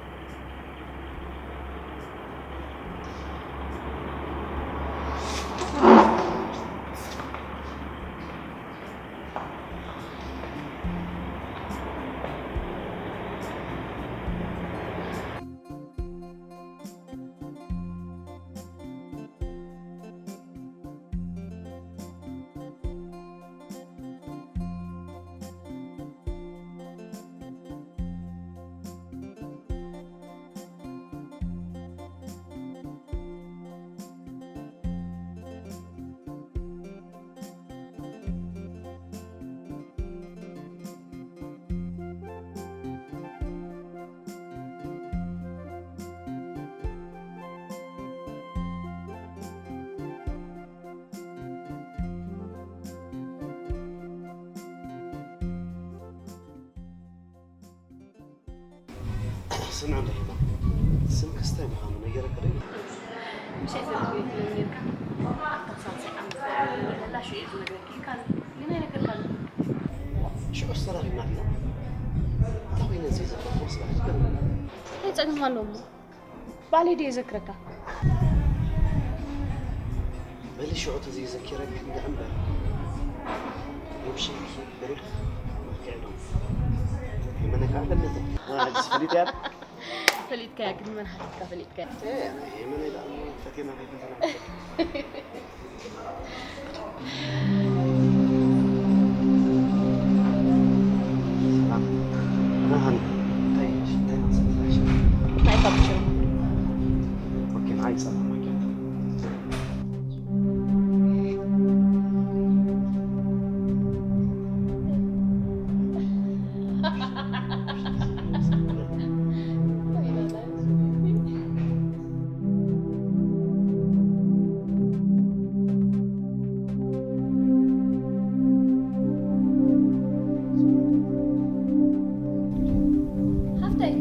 ስምዕ እንዳ ሄማ፣ ስምክስ እንታይ ምዃኑ ነጊረካ ዶ? ምሻይ ሰብ ትብል ትብል ነርካ? ኣታ ሳልሳይ ዓመት ላሽ እዩ ዝነግረኪ። ካን ግን ኣይነገርካን። ሽዑ ዝተራኺብና ዲና? እንታይ ኮይነ ዘይዘከርኩ ስራሕ ትብል? እንታይ ጸገም ኣለዎ እሞ? ባዕለይ ድየ ዘክረካ? በሊ ሽዑ ተዘይዘኪረኪ እንድዒ እምበር፣ ወብሸይኪ በሊኽ መልክዕ ዶ? የመነካ ኣለነት። ሕጅስ ፈሊጥያ? ፈሊጥካያ፣ ግን መን ሓቲትካ ፈሊጥካያ? ኤ፣ ናይ የመነይ ደኣ እሞ ፈቴና ከይፈተና። ሰላም። ናሃን፣ እንታይ፣ እንታይ መሰለሽ? ናይ ካፕችኖ። ኦኬ፣ ንዓይ ጸላም ማኪያቶ። ሃፍተይ፣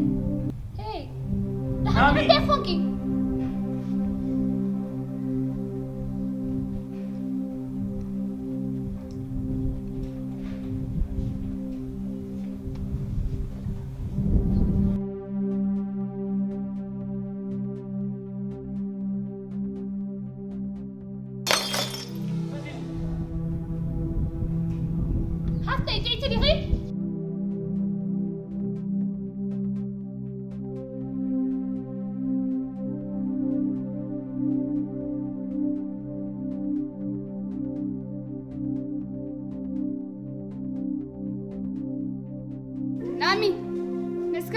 ሄይ፣ ደሓን ማሚ! እንታይ ኮንኪ? ሓፍተይ፣ ጥዕይቲ ዲኺ? ናሚ፣ ንስከ?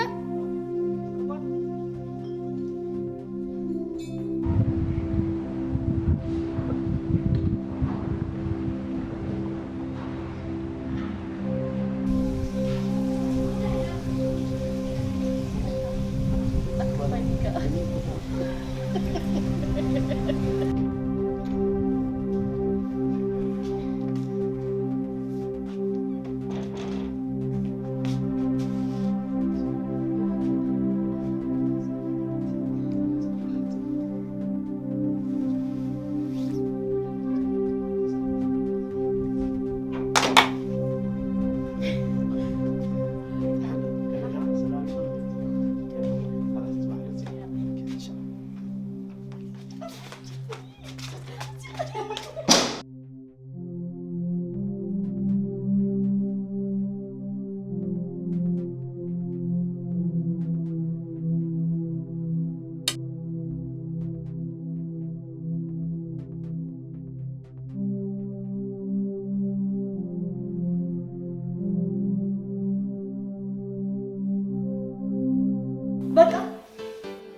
በቃ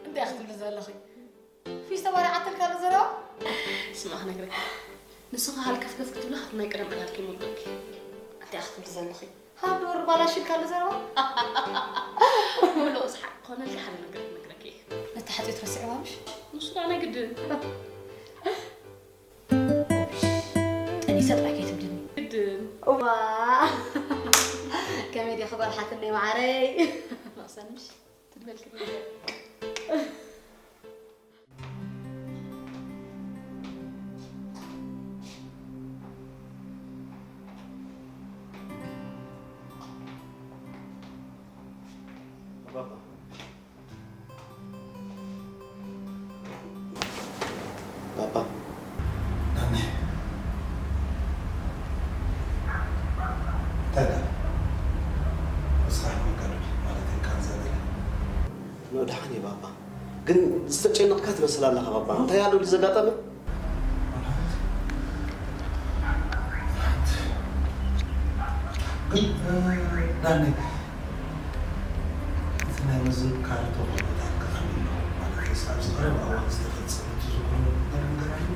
እንታይ ክትብሊ ዘለኺ? ፊሽ ተባሪዓትልካ ኣሎ ዘረባ? ስማ ክነግረካ። ንስኻ ሃልከፍከፍ ክትብሊ፣ ካብቲ ናይ ቀደም ዕላልኪ ይመልቀኪ። እንታይ ክትብሊ ዘለኺ? ሃብ ዶ ወርባላሽ ኢልካ ኣሎ ዘረባ? ምሉእ ሰሓቕ ክኾነልኪ ሓደ ነገር ክነግረኪ እየ። ነታ ሓጢኦት ረሲዕዋ ምሽ? ንሱ ደኣ ናይ ግድን። ጠኒሰ ጥራይ ከይትብልኒ። ግድን። እዋ። ከመይ ዲኺ ጓል ሓትነይ መዓረይ? መቕሰን ምሽ? ትድበልክኒ። ባባ። ናኒ። እንታይ ደኣ? ንስኻ ሕመካ ዶ ድዩ? ማለተይ ቃንዛ ገለ? ኖ፣ ደሓን እየ ባባ። ግን ዝተጨነቕካ ትመስል ኣለኻ ባባ። እንታይ ኣሎ ድዩ ዘጋጠመ? ግን፣ እ፣ ዳኒ፣ እቲ ናይ ምዝካር ተኽእሎታት ከ ከመይ ኣሎ? ማለተይስ ኣብዚ ቀረባ እዋን ዝተፈጸመ ትዝክሮ ነገር ኣሎ?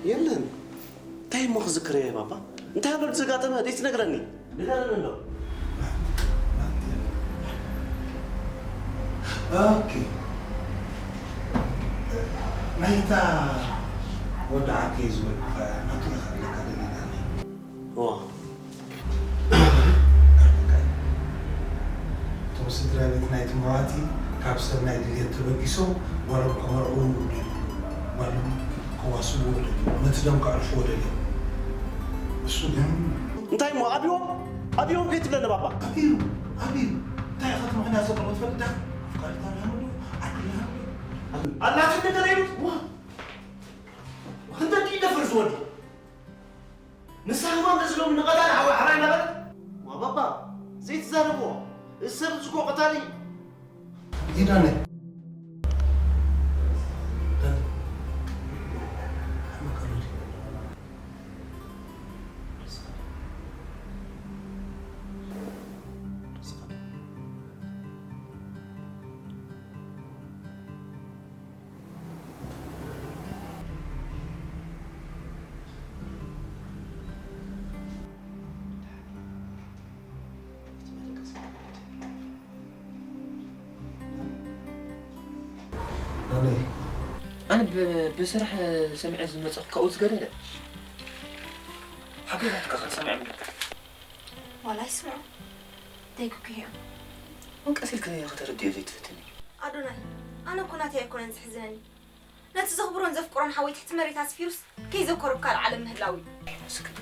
የለን። እንታይ እሞ ክዝክር እየ ባባ? እንታይ ኣሎ ዝጋጠመ? ደይ ትነግረኒ? ንገረኒ እንዶ። ኦኬ። ናይታ ወዲ ዓርከይ ዝበልኩኻ ናቱ ኢኻ ኣለካ ደሊላኒ። እዋ። እቶም ስድራ ቤት ናይቲ መዋቲ ካብ ሰብ ናይ ድልየት ተበጊሶም ጓሎም ከመርዕዉ ደልዮም፣ ጓሎም ከዋስብዎ ደልዮም፣ ነቲ ደም ከዕርፍዎ ደልዮም። እሱ ግን እንታይ እሞ ኣብዮም? ኣብዮም ከይትብለኒ ባባ። ኣብዩ፣ ኣብዩ። እንታይ ኢኻ እቲ ምኽንያት ዘቕርቦ ትፈልጥ ዳ? ኣፍቃሪት ኣላህም ኣሎ፣ ዓዲ ኣላህም ኣሎ። ኣላትን ነገር ኢሉ? ዋ! ክንደይ ይደፍር ዝወዲ? ንሳ ህማም ተዝሎም ንቐታል ሓዊ ሓራይ ነበረት? ዋ ባባ፣ ዘይትዛረብዎ። እዚ ሰብ እዚ እኮ ቀታሊ። ይዳነ። ኣነ ብ-፣ ብስራሕ ሰሚዐ ዝመጸኹ ካብኡ ዝገደለ ሓገዛትካ ከ ሰሚዐ ምንካ? ዋላ ይስምዑ። ደይኩኩ እዮም። እውን ቀስ ኢልክኒ ከተረድዮ ዘይትፍትኒ? ኣዶናይ፣ ኣነ እኮ ናተይ ኣይኮነን ዝሕዝነኒ። ነቲ ዘኽብሮን ዘፍቅሮን ሓወይ ትሕቲ መሬት ኣስፊሩስ ከይዘከሮ ኣብ ካልእ ዓለም ምህላው እዩ። ኣይመስክን።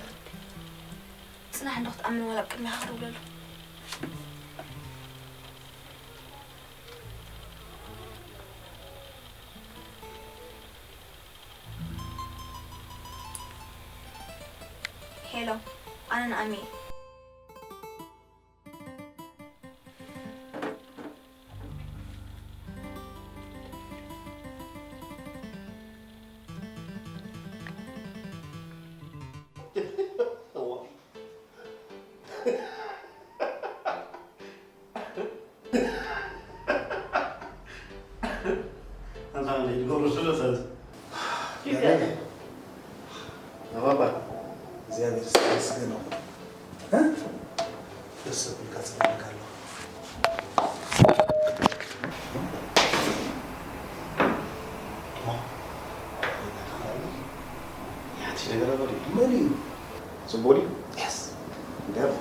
ጽናሕ እንዶ ክትኣምን ዋላ ኣብ ቅድሚኻ ክድውለሉ። ሄሎ፣ ኣነ ንኣሚ እየ። ኣንታ ንገብሮ ዘሎ ሰብ። ይገርም። ኣባባ፣ እግዚኣብሔር ዝተመስገነ ይኹን። እ? ደስ ዘብልካ ጽላልካ ኣሎ። ሓንቲ ነገር ኣሎ ድዩ? መን እዩ? ጽቡቕ ድዩ? የስ። ይገርም።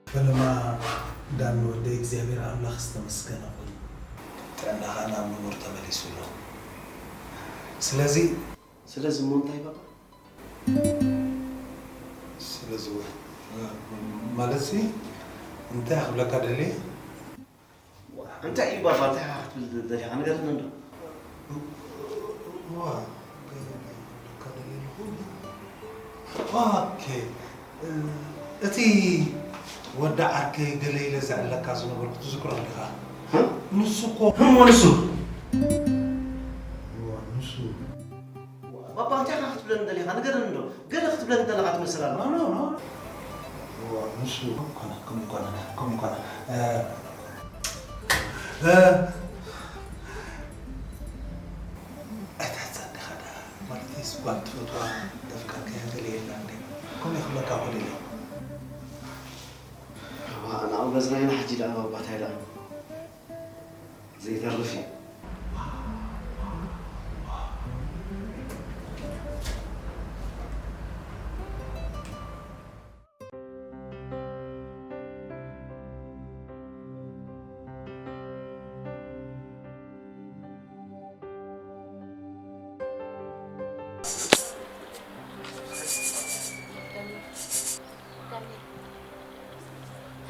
ፈለማ ዳን ወደይ እግዚኣብሔር ኣምላኽ ዝተመስገነ ይኹን። ጥዕናኻ ናብ ንቡር ተመሊሱ ኣሎ። ስለዚ ስለዚ እሞ እንታይ በቃ? ስለዚ ወ-፣ ማለትሲ እንታይ ክብለካ ደልየ? እንታይ እዩ ባባ? እንታይ ኢኻ ክትብል ደሊኻ? ንገረኒ እንዶ። እዋ፣ ገለ ናይ ክብለካ ደልየ ኣለኹ። ኦኬ። እቲ ወዲ ዓርከይ ገለ ኢለ ዘዕለካ ዝነበርኩ ትዝክሮ ኣለኻ? እ? ንሱ እኮ እሞ ንሱ? እዋ፣ ንሱ። ባባ፣ እንታይ ኢኻ ክትብለኒ ደሊኻ? ንገረኒ እንዶ። ገለ ክትብለኒ ደለኻ ትመስል ኣላ። ኖ፣ ኖ፣ ኖ። እዋ፣ ንሱ ከምኡ ኮነ፣ ከምኡ ኮነ፣ ከምኡ ኮነ። እ፣ እ፣ ኣይትሕዘን ዲኻ ደኣ? ማለተይስ ጓል ትፈትዋ፣ ተፍቅረካያ ገለ የላ እንዴ? ከምኡ ክብለካ እኮ ደልየ። እዋ፣ ናብኡ መዝናይና ሕጂ ደኣ ባባ፣ እንታይ ደኣ? ዘይተርፍ እዩ።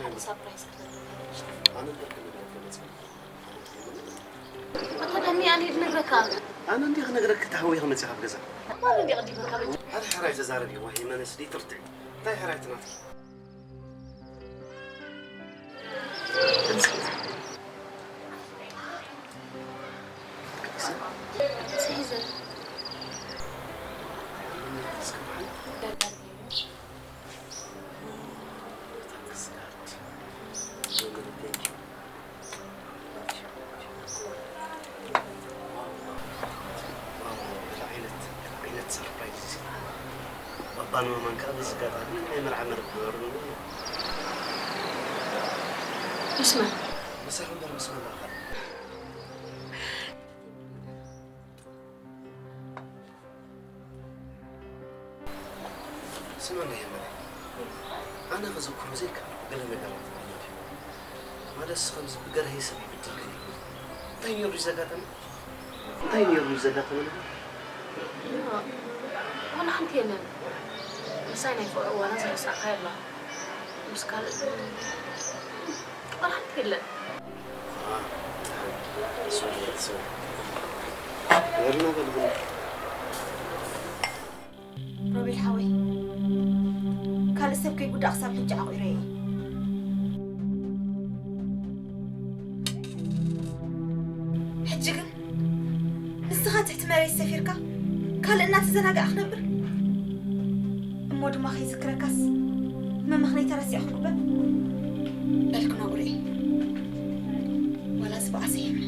ኣነ ሳፕራይዝ ክትገብረኒ። ኣነ እንድሕር ክነግረካ መጺኣ። ኣታ ዳኒ፣ ኣነ ድነግረካ። ኣነ እንዲየ ክነግረካ፣ ተሃዊኻ መጺኻ ኣብ ገዛ። ማን እንዲየ ቀዲመካ በጃ? ሓደ ሕራይ ተዛረቢ፣ ዋሂ መነስ ዲትርትዕ። እንታይ ሕራይ ትናትኪ? ባባ ንመማን ከዓ በዚ ኣጋጣሚ ናይ መርዓ መርበሩ ምስ መን? ምሳኹም በር ምስ መን ኣኻል? ስምዕኒ የመነ፣ ኣነ ክዝክሮ ዘይከኣልኩ ገለ ነገራት ማለት እዩ። ማለትስ ከምዚ ብገርሀይ ሰብ ይብድል ገይሩ። እንታይ ነይሩ እዩ ዘጋጠመ? እንታይ ነይሩ እዩ ዘጋጠመ ነገር? ዋላ ሓንቲ የለን። ምሳይ ናይ ፍቕሪ እዋና ዝረሳዕካ የላ። ምስ ካልእ ዋላ ሓንቲ የለን። ሮቤል ሓወይ፣ ካልእ ሰብ ከይጉዳእ ክሳብ ሕጂ ዓቑረ እየ። ሕጂ ግን ንስኻ ትሕቲ መሬት ሰፊርካ ካልእ እናተዘናጋዕ ክነብር? እሞ ድማ ከይዝክረካስ መመኽነይ ተረሲዐ ክጉበጥ? በል ክነግሮ እየ። ዋላ ዝበኣሰ ይሕመ።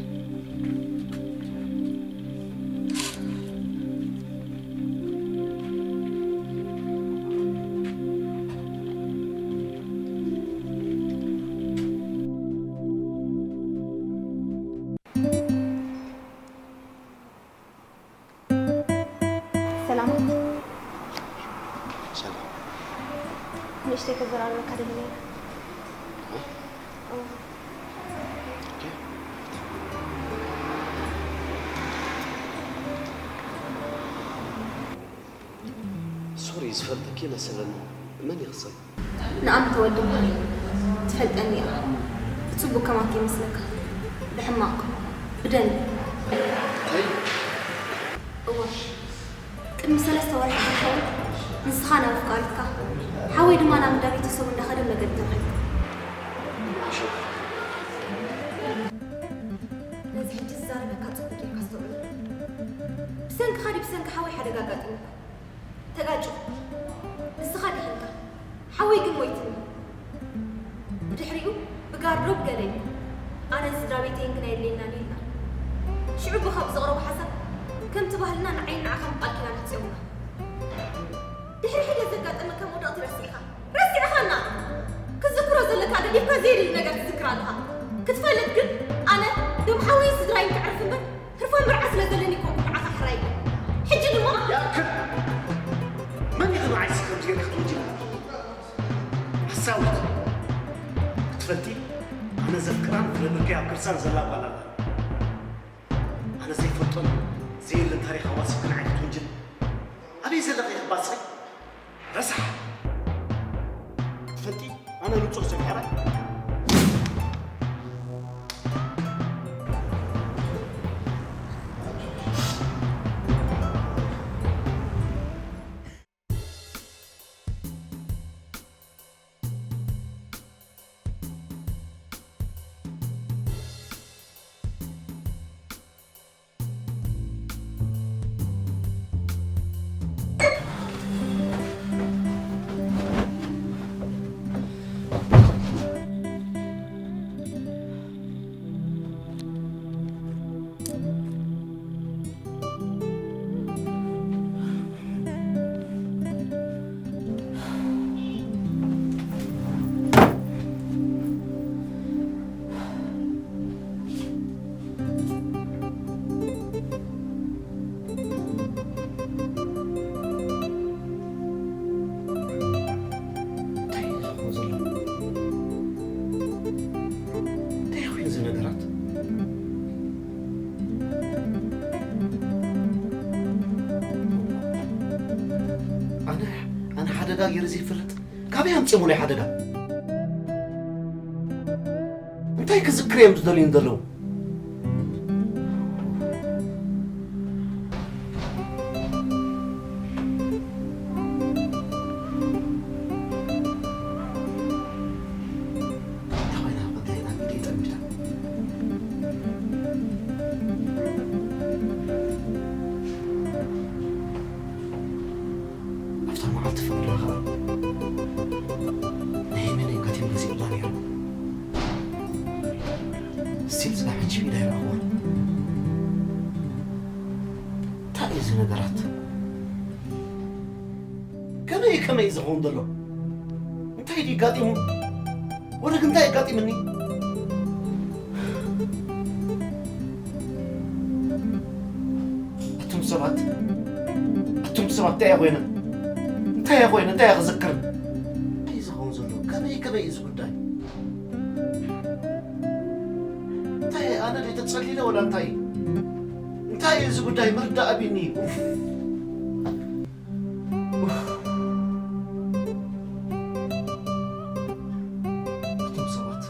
ሰላም። ሰላም። ንእሽተይ ከዘራርበካ ደሊ ነይረ። እ? እ። ኦኬ። ሶሪ፣ ዝፈልጠኪ መሰለኒ። መን ይኽሰል? ንኣንተ ወዲ ጓል ትፈልጠኒ ኢኻ። ብጽቡቕ ከማን ከይመስለካ። ብሕማቕ፣ ብደንቢ። እንታይ? እወ። ቅድሚ ሰለስተ ወርሒ ከይኸውን ንስኻ ናብ ኣፍቃሪትካ፣ ሓወይ ድማ ናብ እንዳ ቤተሰቡ እንዳኸደ መገዲ ተባሂልካ። ነዚ ሕጂ ዝዛረበካ ጽቡቕ ጌርካ ኣስተውዕሎ። ብሰንክኻ ድዩ ብሰንኪ ሓወይ ሓደጋ ኣጋጢሙካ? ተጋጭ። ንስኻ ድሒንካ፣ ሓወይ ግን ሞይትኒ። ብድሕሪኡ ብጋርዶ ብገለ ኢሉ፣ ኣነን ስድራ ቤተይን ግን ኣየድልየናን እዩ ኢልና። ሽዑ ብኻብ ዘቕረቦ ሓሳብ፣ ከምቲ ባህልና ንዓይን ንዓኻን ብቃል ኪዳን ኣሕጺኦምና። ድሕሪ ሒደት ዘጋጠመካ መውደቕቲ ረሲዕኻ፣ ረሲዕኻና! ክትዝክሮ ዘለካ ገዲፍካ ዘየድሊ ነገር ትዝክር ኣለኻ። ክትፈልጥ ግን፣ ኣነ ደም ሓወይን ስድራይን ከዕርፍ እምበር፣ ህርፋን መርዓ ስለ ዘለኒ ኣይኮንኩን ንዓኻ ሕራይ ኢለ። ሕጂ ድማ ይኣክል! መን ኢኺ ንዓይ ከምዚ ጌርካ ክትውንጅልኒ? ሓሳዊት! ክትፈልጢ፣ ኣነ ዘፍቅራን ዝደለክያ ኣብ ከርሳን ዘላ ጓል ኣላ። ኣነ ዘይፈልጦን ዘየለን ታሪኽ ኣዋሲብኪ ንዓይ ክትውንጅልኒ? ኣበይ ዘለኺ ኢኺ ባጽሪ? ረሳሕ! ክትፈልጢ፣ ኣነ ንጹህ ሰብ ሕራይ። እንታይ እዩ ዝኸውን ዘሎ? እንታይ ኮይኑ እዚ ነገራት? ኣነ፣ ኣነ ሓደጋ ገይረ ዘይፈልጥ፣ ካበይ ኣምፅኦሞ ናይ ሓደጋ? እንታይ ክዝክር እዮም ዝደልዩ ዘለዉ? ኣብታ መዓልቲ ፍቕርና ኸኣ ንሄመነይ ኣጋጢሙ ገዚኡላ ነይሩ። ስቲል ዝላ ሕጂ ኢዳ ይረኽቦ። እንታይ እዩ እዚ ነገራት? ከመይ ከመይ እዩ ዝኸውን ዘሎ? እንታይ ድዩ ኣጋጢሙ? ወደግ እንታይ ኣጋጢምኒ? ኣቱም ሰባት፣ ኣቱም ሰባት እንታይ እየ ኮይነ? እንታይ እየ ኮይነ? እንታይ እየ ክዝክር? እንታይ እዩ ዝኸውን ዘሎ? ከመይ ከመይ እዩ እዚ ጉዳይ? እንታይ ኣነ ድየ ተጸሊለ ወላ እንታይ? እንታይ እዩ እዚ ጉዳይ? ምርዳእ ኣቢኒ። ኡፍ። ኡፍ። ኣቱም ሰባት፣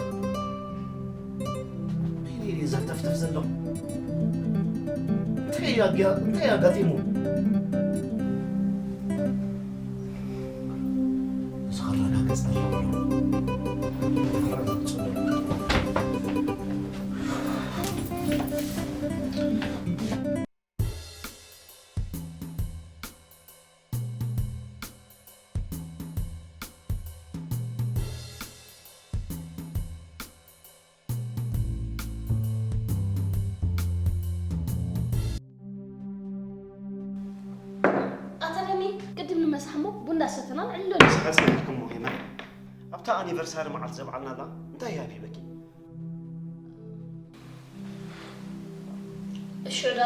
በይነይ ድየ ዘንተፍትፍ ዘለኹ? እንታይ እዩ ኣጋ-፣ እንታይ እዩ ኣጋጢሙ? እዚ ክረጋገጽ ኣለዎ። ኣታ ደኒ፣ ቅድም ንመሳሕ እሞ ቡን እንዳሰተና ንዕልሎ። ሓፂን ኢልኩም ሄመን፣ ኣብታ ኣኒቨርሳሪ መዓልቲ ዘብዓልናላ እንታይ እያ ሂበኪ? እሺ፣ ዳ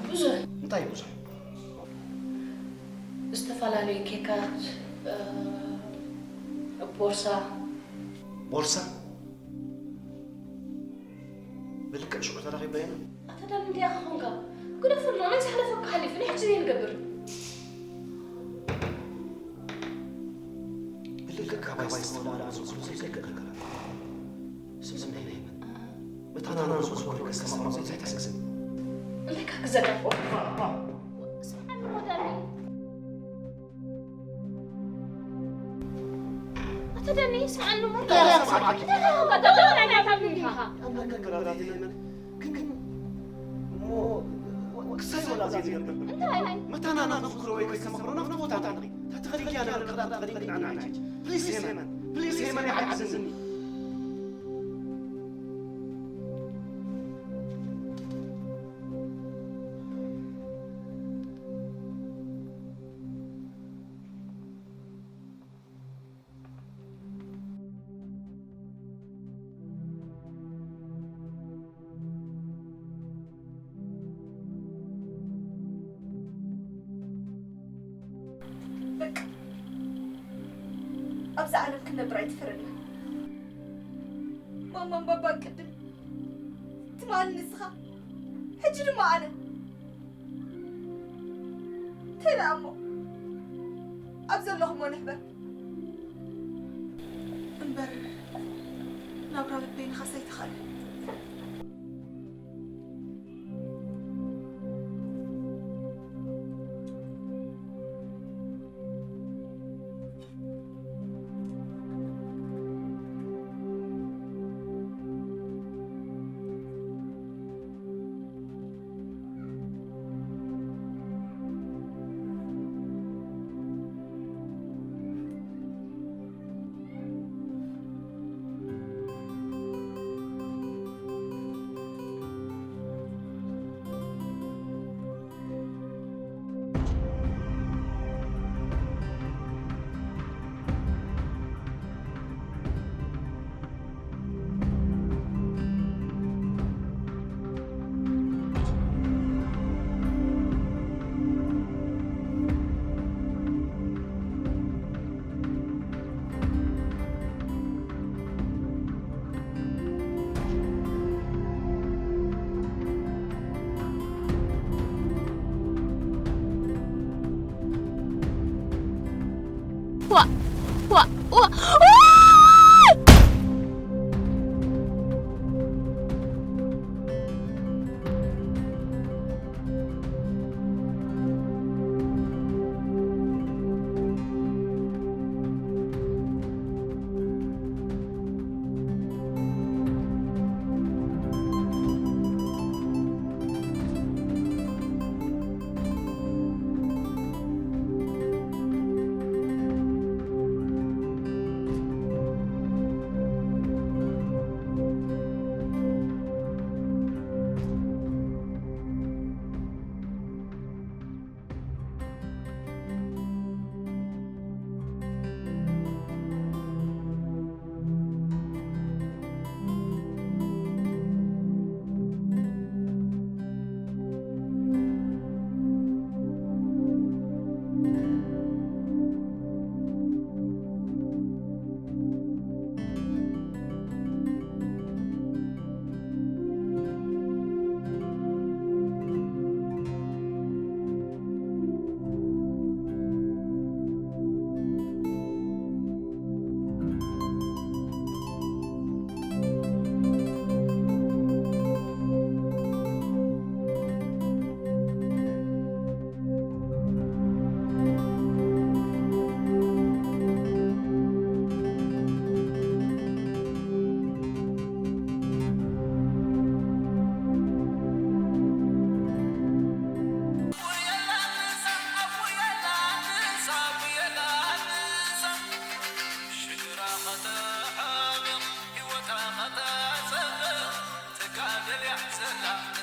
ብዙሕ እንታይ ብዙሕ? ዝተፈላለዩ ኬካት፣ እ፣ ቦርሳ። ቦርሳ? ብልክዕ ሽዑ ተራኺብና ኢና። ኣታ ዳን እንዲያ ኸኾንካ። ግደፍ ኣሎ፣ ናይ ዝሓለፈ እኮ ሓሊፉ፣ ናይ ሕጂ ዘይንገብር። ብልክዕ ካባይ ዝተወልደ ኣዝክሮ ዘይከ-፣ ከ-፣ ከ-፣ ስም ስምዒ ናይ መን? መታና ናብ ዝኽሮ ከስተማቕሮ ዘይትሕስብ። እንታይ ካክ ዘጋጥሞ? ስምዓኒ ሞዳኒ። ኣታ ዳኒ፣ ስምዓኒ እሞ። እንታይ ስምዓኒ? እንታይ ስምዓኒ? እንታይ ስምዓኒ? ኣታ ዳኒ፣ እንታይ ስምዓኒ? ግን፣ ግን፣ እሞ፣ ክሳይ ወላ ዘይንገብር። እንታይ? መታና ናብ ዝኽሮ ወይ ከስተማቕሮ ናብቲ ቦታ ንርኢ። ተተኸሊልኪ ኣነ ክርዳእ ተኸሊልኪ ንዓና ሕጂ። ፕሊስ ሄመን፣ ፕሊስ ሄመን፣ ይሓግዝኒ። በቃ፣ ኣብዚ ዓለም ክንነብር ኣይትፍረድና። ማማን ባባን ቅድም ትማሊ ንስኻ፣ ሕጂ ድማ ኣነ። እንታይ ደኣ እሞ፣ ኣብ ዘለኹሞ ንሕበር። እምበር፣ ናብራ በበይንኻስ ኣይተኻእለን። ዋ፣ ዋ፣ ዋ፣ ዋ!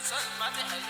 ጸልማት ይሕሊ